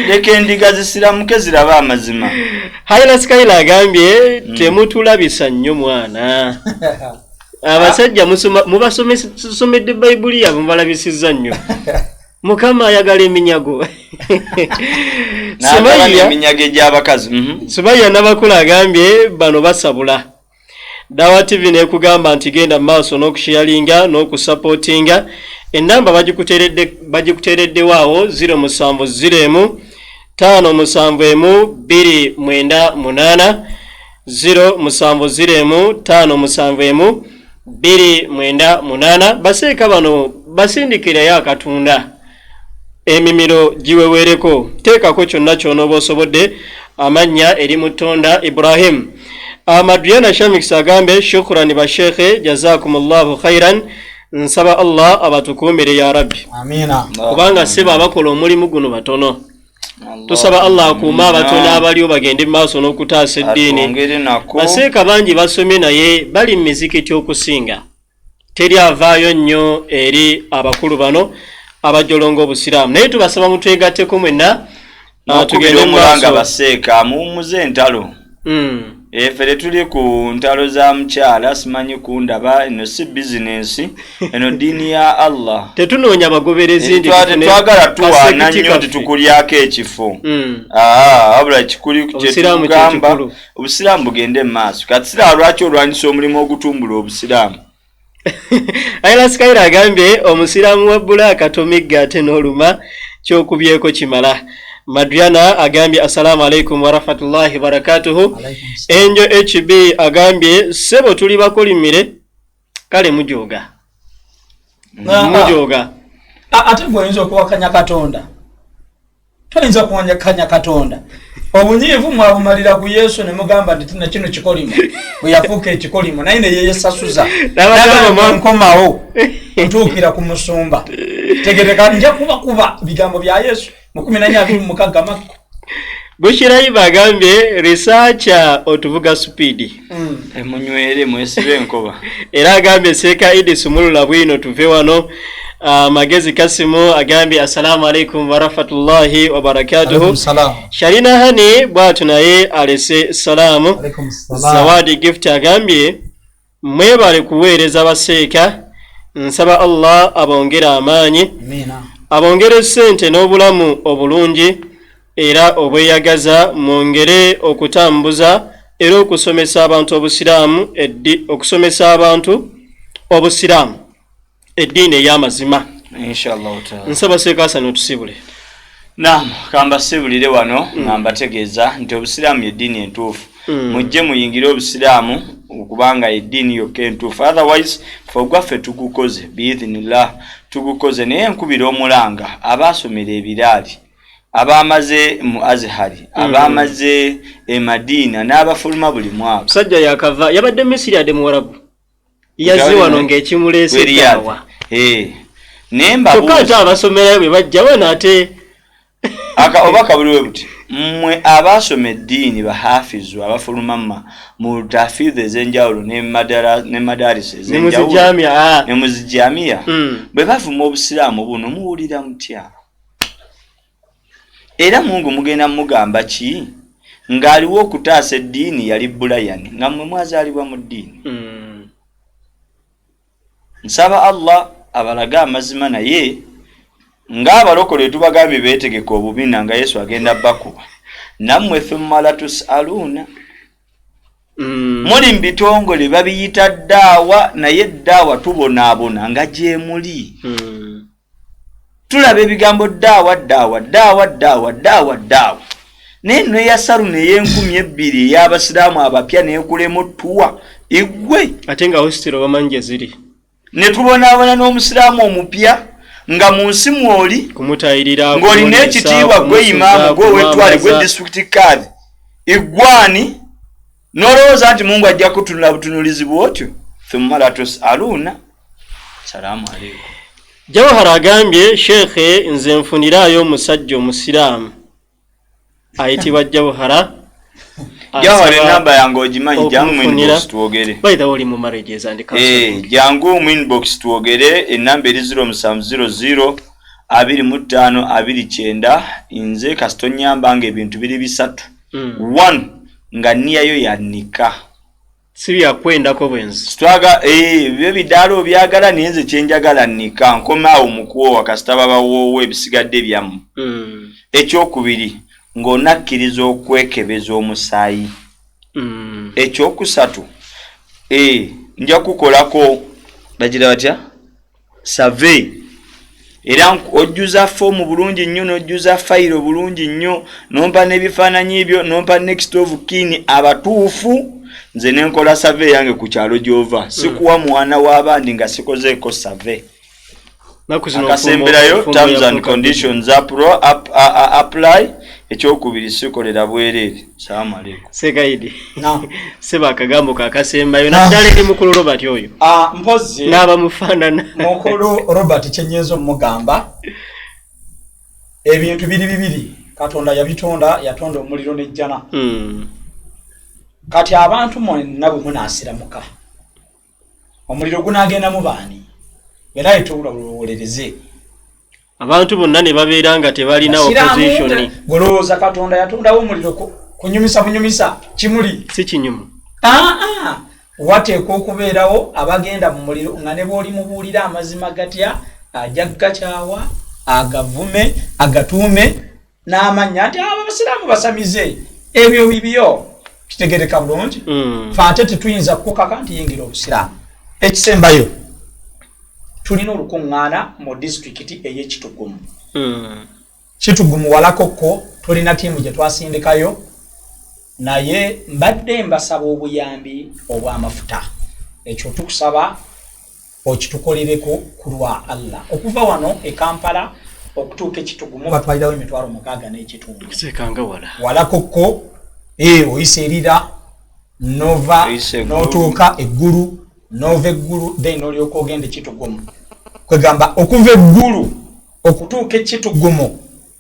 Speaker 3: Leka endiga zisiramuke zirabe amazima.
Speaker 2: Haila Skyla agambye temutulabisa nnyo mwana. Abasajja mubasomedde Bayibuli yaabwe mubalabisizza nnyo. Mukama ayagala eminyago.
Speaker 3: Eminyago egy'abakazi.
Speaker 2: Sumaiya Nabakula agambye bano basabula. Dawa TV nekugamba nti genda mu maaso n'okusharinga n'okusupportinga. Ennamba bagikuteereddewo awo 070 571 298 070 571 298. Baseeka bano basindikirayo akatunda emimiro giweweereko, teekako kyonna ky'onooba osobodde. Amannya eri Mutonda Ibrahim. Madriana Shamix agambe shukrani bashekhe jazakumullahu khairan, nsaba Allah abatukuumire ya Rabbi.
Speaker 5: Amina.
Speaker 2: Kubanga seba abakola omulimu guno batono. Tusaba Allah akuume abatono abaliwo bagende mu maaso n'okutaasa eddiini. Baseeka bangi basomye naye bali mu mizikiti okusinga. Teri avaayo nnyo eri abakulu bano abajolonga obusiraamu, naye tubasaba mutwegatteko mwenna
Speaker 3: tugende omulanga. Baseeka muwummuze entalo. Ffe tetuli ku ntalo za mukyala simanyi kundaba, eno si bizinensi, eno ddiini ya Allah.
Speaker 2: Tetunoonya bagoberezi nti
Speaker 3: tetwagala tuwaana nnyo nti tukulyako ekifo. Wabula kikuli kyetugamba obusiraamu bugende mu maaso. Kati siraba lwaki olwanyisa omulimu ogutumbula obusiraamu.
Speaker 2: Ayla Skyla agambye omusiraamu wa bulaaka tomigga ate n'oluma kyokubyeko kimala. Madriana agambye assalamu alaikum warahmatullahi wabarakatuhu. Enjo HB agambye ssebo tuli bakolimire kale mujooga. Mujooga.
Speaker 5: Ate gwe oyinza okuwakanya Katonda. Toyinza kuwakanya Katonda. Obunyiivu mwabumalira ku Yesu ne mugamba nti na kino kikolimo. Bwe yafuuka ekikolimo naye ne yeesasuza. Nkomawo ntuukira ku musumba. Tegereka nja kubakuba bigambo bya Yesu. 1426 Makko.
Speaker 2: Bushiraiba agambye researcher otuvuga speed.
Speaker 3: Munywere mwesibe enkoba.
Speaker 2: Era agambye Seeka Idi sumulula bwino tuve wano. Magezi Kasimu agambye assalamu alaikum warahmatullahi wabarakatuhu. Sharina Hani bwatu naye alese salaamu. Zawadi Gift agambye mwebale kuweereza baseeka, nsaba Allah abongere amaanyi, abongere ssente n'obulamu obulungi era obweyagaza, mwongere okutambuza era okusomesa abantu obusiraamu okusomesa abantu obusiraamu eddiini ey'amazima.
Speaker 3: Inshallah taala.
Speaker 2: Nsaba Seeka Hassan otusibule.
Speaker 3: Naam, kambasibulire wano nga mbategeeza nti obusiraamu y'eddiini entuufu. Mujje muyingire obusiraamu kubanga eddiini yokka entuufu. Otherwise ffe ogwaffe tugukoze biidhinillah, tugukoze. Naye nkubira omulanga abaasomera ebiraali, abaamaze mu Azhari, abaamaze e Madina n'abafuluma buli mwaka.
Speaker 2: Musajja yakava yabadde Misiri adde Muwarabu. Yazze wano ng'ekimuleese ddaawa.
Speaker 3: Naye
Speaker 2: Kyokka ate abasomerayo bwe bajja wano ate
Speaker 3: oba kabuliwe buti mmwe abaasoma eddiini bahafizu abafuluma mu tafidhi ez'enjawulo ne madarisa ez'enjawulo ne mu zijamiya, bwe bavuma obusiraamu buno muwulira mutya? Era Mungu mugenda mugamba ki ng'aliwo okutaasa eddiini yali Bulayani nga mmwe mwazaalibwa mu ddiini? Nsaba Allah abalage amazima, naye ng'abalokole tubagambye beetegeka obubina nga Yesu agenda bakuba, nammwe ffe mumala tusaluuna. Muli mu bitongole babiyita ddaawa, naye ddaawa tubonaabona nga gyemuli. Tulaba ebigambo ddaawa ddaawa ddaawa ddaawa ddaawa ddaawa, naye nno eya salu ey'enkumi ebbiri ey'abasiraamu abapya n'ekulemu ttuwa eggwe.
Speaker 2: Ate nga hositero bamanyi gye ziri.
Speaker 3: Ne tubonaabona n'omusiraamu omupya nga mu nsi mw'oli
Speaker 2: kumutayirira,
Speaker 3: ng'olina ekitiibwa gwe imaamu, gwe ow'ettwale, gwe district card iggwani. Nolowooza nti Mungu ajja kutunula butunulizi bwotyo, thumma latusaluuna. Salaamu aleikum.
Speaker 2: Jawahara agambye, sheekhe, nze nfuniraayo omusajja omusiraamu ayitibwa Jawahara.
Speaker 3: Jawahara, enamba yange ogimanyi, jangu mu inbox twogere.
Speaker 2: By the way, oli mu marriages and counseling?
Speaker 3: Jangu mu inbox twogere. Enamba eri 0700 25 29. Nze kasita onyamba nga ebintu biri bisatu. One, nga niyayo yanika.
Speaker 2: Si byakwendako bwenzi.
Speaker 3: Sitwaga ebyo bidaala obyagala, naye nze kyenjagala nika. Nkomaawo mukuwowa, kasita babawoowa, ebisigadde byammwe. Ekyokubiri, ng'onakkiriza okwekebeza omusaayi. Ekyokusatu, nja kukolako, bagira batya, survey, era ojjuza foomu bulungi nnyo, n'ojjuza fayiro bulungi nnyo, nompa n'ebifaananyi byo, nompa next of kin abatuufu, nze nenkola survey yange ku kyalo gy'ova. Sikuwa mwana w'abandi nga sikozeeko survey.
Speaker 2: Naku zino
Speaker 3: Akasemberayo,
Speaker 2: obufumbo
Speaker 3: terms and
Speaker 2: yafuuka
Speaker 3: conditions apply. Ekyokubiri, sikolera bwereere. Salaamu aleikum.
Speaker 2: Sekaidi.
Speaker 4: Naam.
Speaker 2: Seba, akagambo kakasembayo naddala eri mukulu Robert oyo
Speaker 4: Ah, mpozi
Speaker 2: n'abamufaanana.
Speaker 4: Mukulu Robert, kyenyinza omugamba, ebintu biri bibiri Katonda yabitonda, yatonda omuliro nejjana. Kati abantu mwenna bwe munaasiramuka, omuliro gunagendamu baani? Era etowulowolereze.
Speaker 2: Abantu bonna ne babeera nga tebalina opposition.
Speaker 4: Golowooza Katonda yatondawo omuliro kunyumisa bunyumisa kimuli?
Speaker 2: Si kinyumu.
Speaker 4: Aa, wateekwa okubeerawo abagenda mu muliro, nga ne bw'oli mubuulira amazima gatya, ajja gakyawa, agavume, agatuume n'amannya nti abo abasiraamu basamize. Ebyo bibyo, kitegereka bulungi. Fe ate tetuyinza kukaka nti yingira obusiraamu. Ekisembayo, tulina olukuŋŋaana mu disitulikiti ey'Ekitugumu. Kitugumu walakokko, tulina tiimu gye twasindikayo, naye mbadde mbasaba obuyambi obw'amafuta. Ekyo tukusaba okitukolereko ku lwa Allah. Okuva wano e Kampala okutuuka Ekitugumu batwalirawo 6,500.
Speaker 2: Sekanga wala.
Speaker 4: Walakokko, oyisa erira nova
Speaker 3: Oyisa eggulu.
Speaker 4: Notuuka eggulu, nova eggulu, then nolyoka ogenda Ekitugumu. Kwegamba okuva eggulu okutuuka Ekitugumu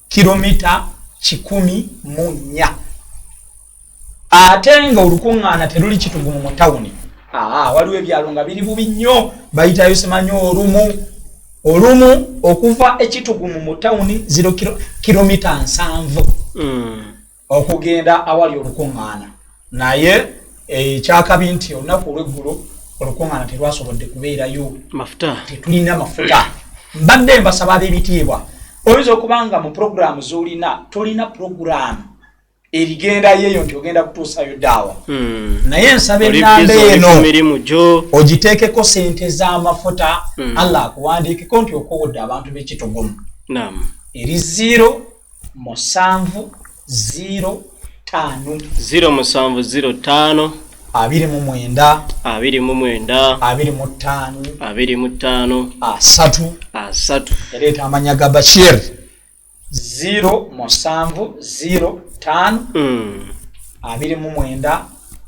Speaker 4: kilomita 104, ate nga olukuŋŋaana teruli Kitugumu mu tawuni. Aa, waliwo ebyalo nga biri bubi nnyo, bayitayo simanyi olumu olumu. Okuva Ekitugumu mu tawuni 0 kilomita 70 okugenda awali olukuŋŋaana. Naye ekyakabi nti olunaku olweggulo olukuŋŋaana terwasobodde kubeerayo.
Speaker 2: Mafuta.
Speaker 4: Tetulina mafuta. Mbadde mbasaba ab'ebitiibwa, oyinza okuba nga mu puroguramu z'olina tolina puroguramu erigendayo eyo nti ogenda kutuusayo daawa, naye nsaba
Speaker 2: Oli
Speaker 4: enamba
Speaker 2: busy, oli
Speaker 4: eno
Speaker 2: ku mirimu gyo.
Speaker 4: Ogiteekeko sente z'amafuta. Allah akuwandiikeko nti okowodde abantu b'Ekitugumu. Eri 0 7 0 5
Speaker 2: 0705
Speaker 4: 29
Speaker 2: 29
Speaker 4: 25
Speaker 2: 25
Speaker 4: 30.
Speaker 2: 30.
Speaker 4: Ereeta amanya ga Bashir. 0 7 0 5 29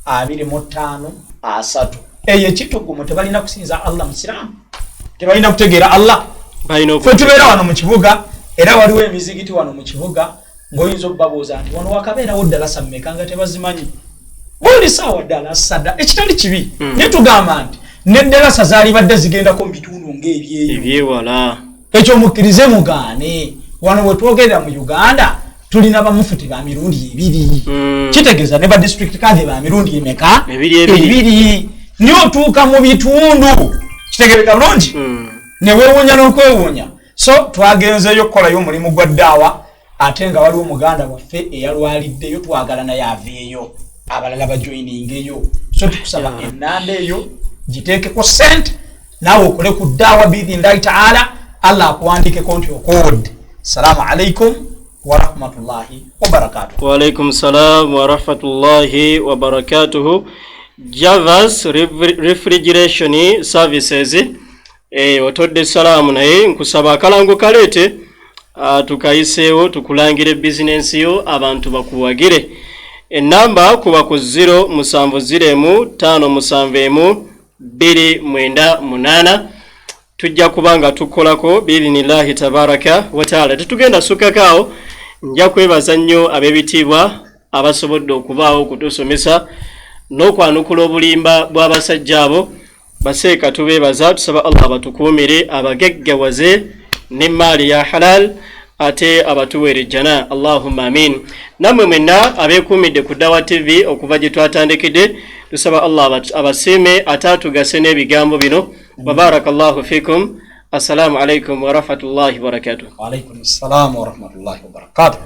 Speaker 4: 25 30. Eyo Ekitugumu tebalina kusinza Allah musiraamu, tebalina kutegeera Allah.
Speaker 2: Balina
Speaker 4: Ffe tubeera wano mu kibuga, era waliwo emizigiti wano mu kibuga ng'oyinza okubabuuza nti wano wakabeerawo ddalasa mmeka, nga tebazimanyi. Buli saawa ddalasa dda, ekitali kibi. Naye tugamba nti neddalasa zaalibadde zigendako mu bitundu ng'ebyeyo
Speaker 2: ebyewala.
Speaker 4: Ekyo mukkirize mugaane. Wano bwe twogerera mu Uganda tulina bamufuti ba mirundi ebiri. Kitegeeza ne ba district kadhi ba mirundi emeka?
Speaker 2: Ebiri, ebiri.
Speaker 4: Ebiri. Niye otuuka mu bitundu, kitegereka bulungi, newewuunya n'okwewuunya. So twagenzeeyo okukolayo omulimu gwa ddaawa, ate nga waliwo muganda waffe eyalwaliddeyo, twagala naye aveeyo, abalala bajoyiningeyo. So tukusaba enamba eyo giteekeko sente, naawe okole ku ddaawa biidhinillahi taala, Allah akuwandikeko nti okoodde. Salaamu alaikum warahmatullahi wabarakatuh.
Speaker 2: Waalaikum salam warahmatullahi wabarakatuhu. Javas Refrigeration Services, otodde salaamu, naye nkusaba akalango kaleete, tukayiseewo, tukulangire bizinensi yo, abantu bakuwagire. Enamba kuba ku 0 7 0 5 7 1 2 9 8. Tujja kuba nga tukolako biidhinillahi tabaraka wataala. Tetugenda sukkako awo. Nja kwebaza nnyo ab'ebitiibwa abasobodde okubaawo okutusomesa n'okwanukula obulimba bw'abasajja abo. Baseeka tubeebaza, tusaba Allah abatukuumire, abagaggawaze n'emmaali ya halal, ate abatuweere ejjana. Allahumma amin. Nammwe mwenna abeekuumidde ku Dawa TV okuva gye twatandikidde, tusaba Allah abasiime ate atugase n'ebigambo bino. Wabaraka llahu fikum. Assalamu alaikum warahmatullahi wabarakatuh.
Speaker 5: Waalaikum ssalamu warahmatullahi wabarakatuh.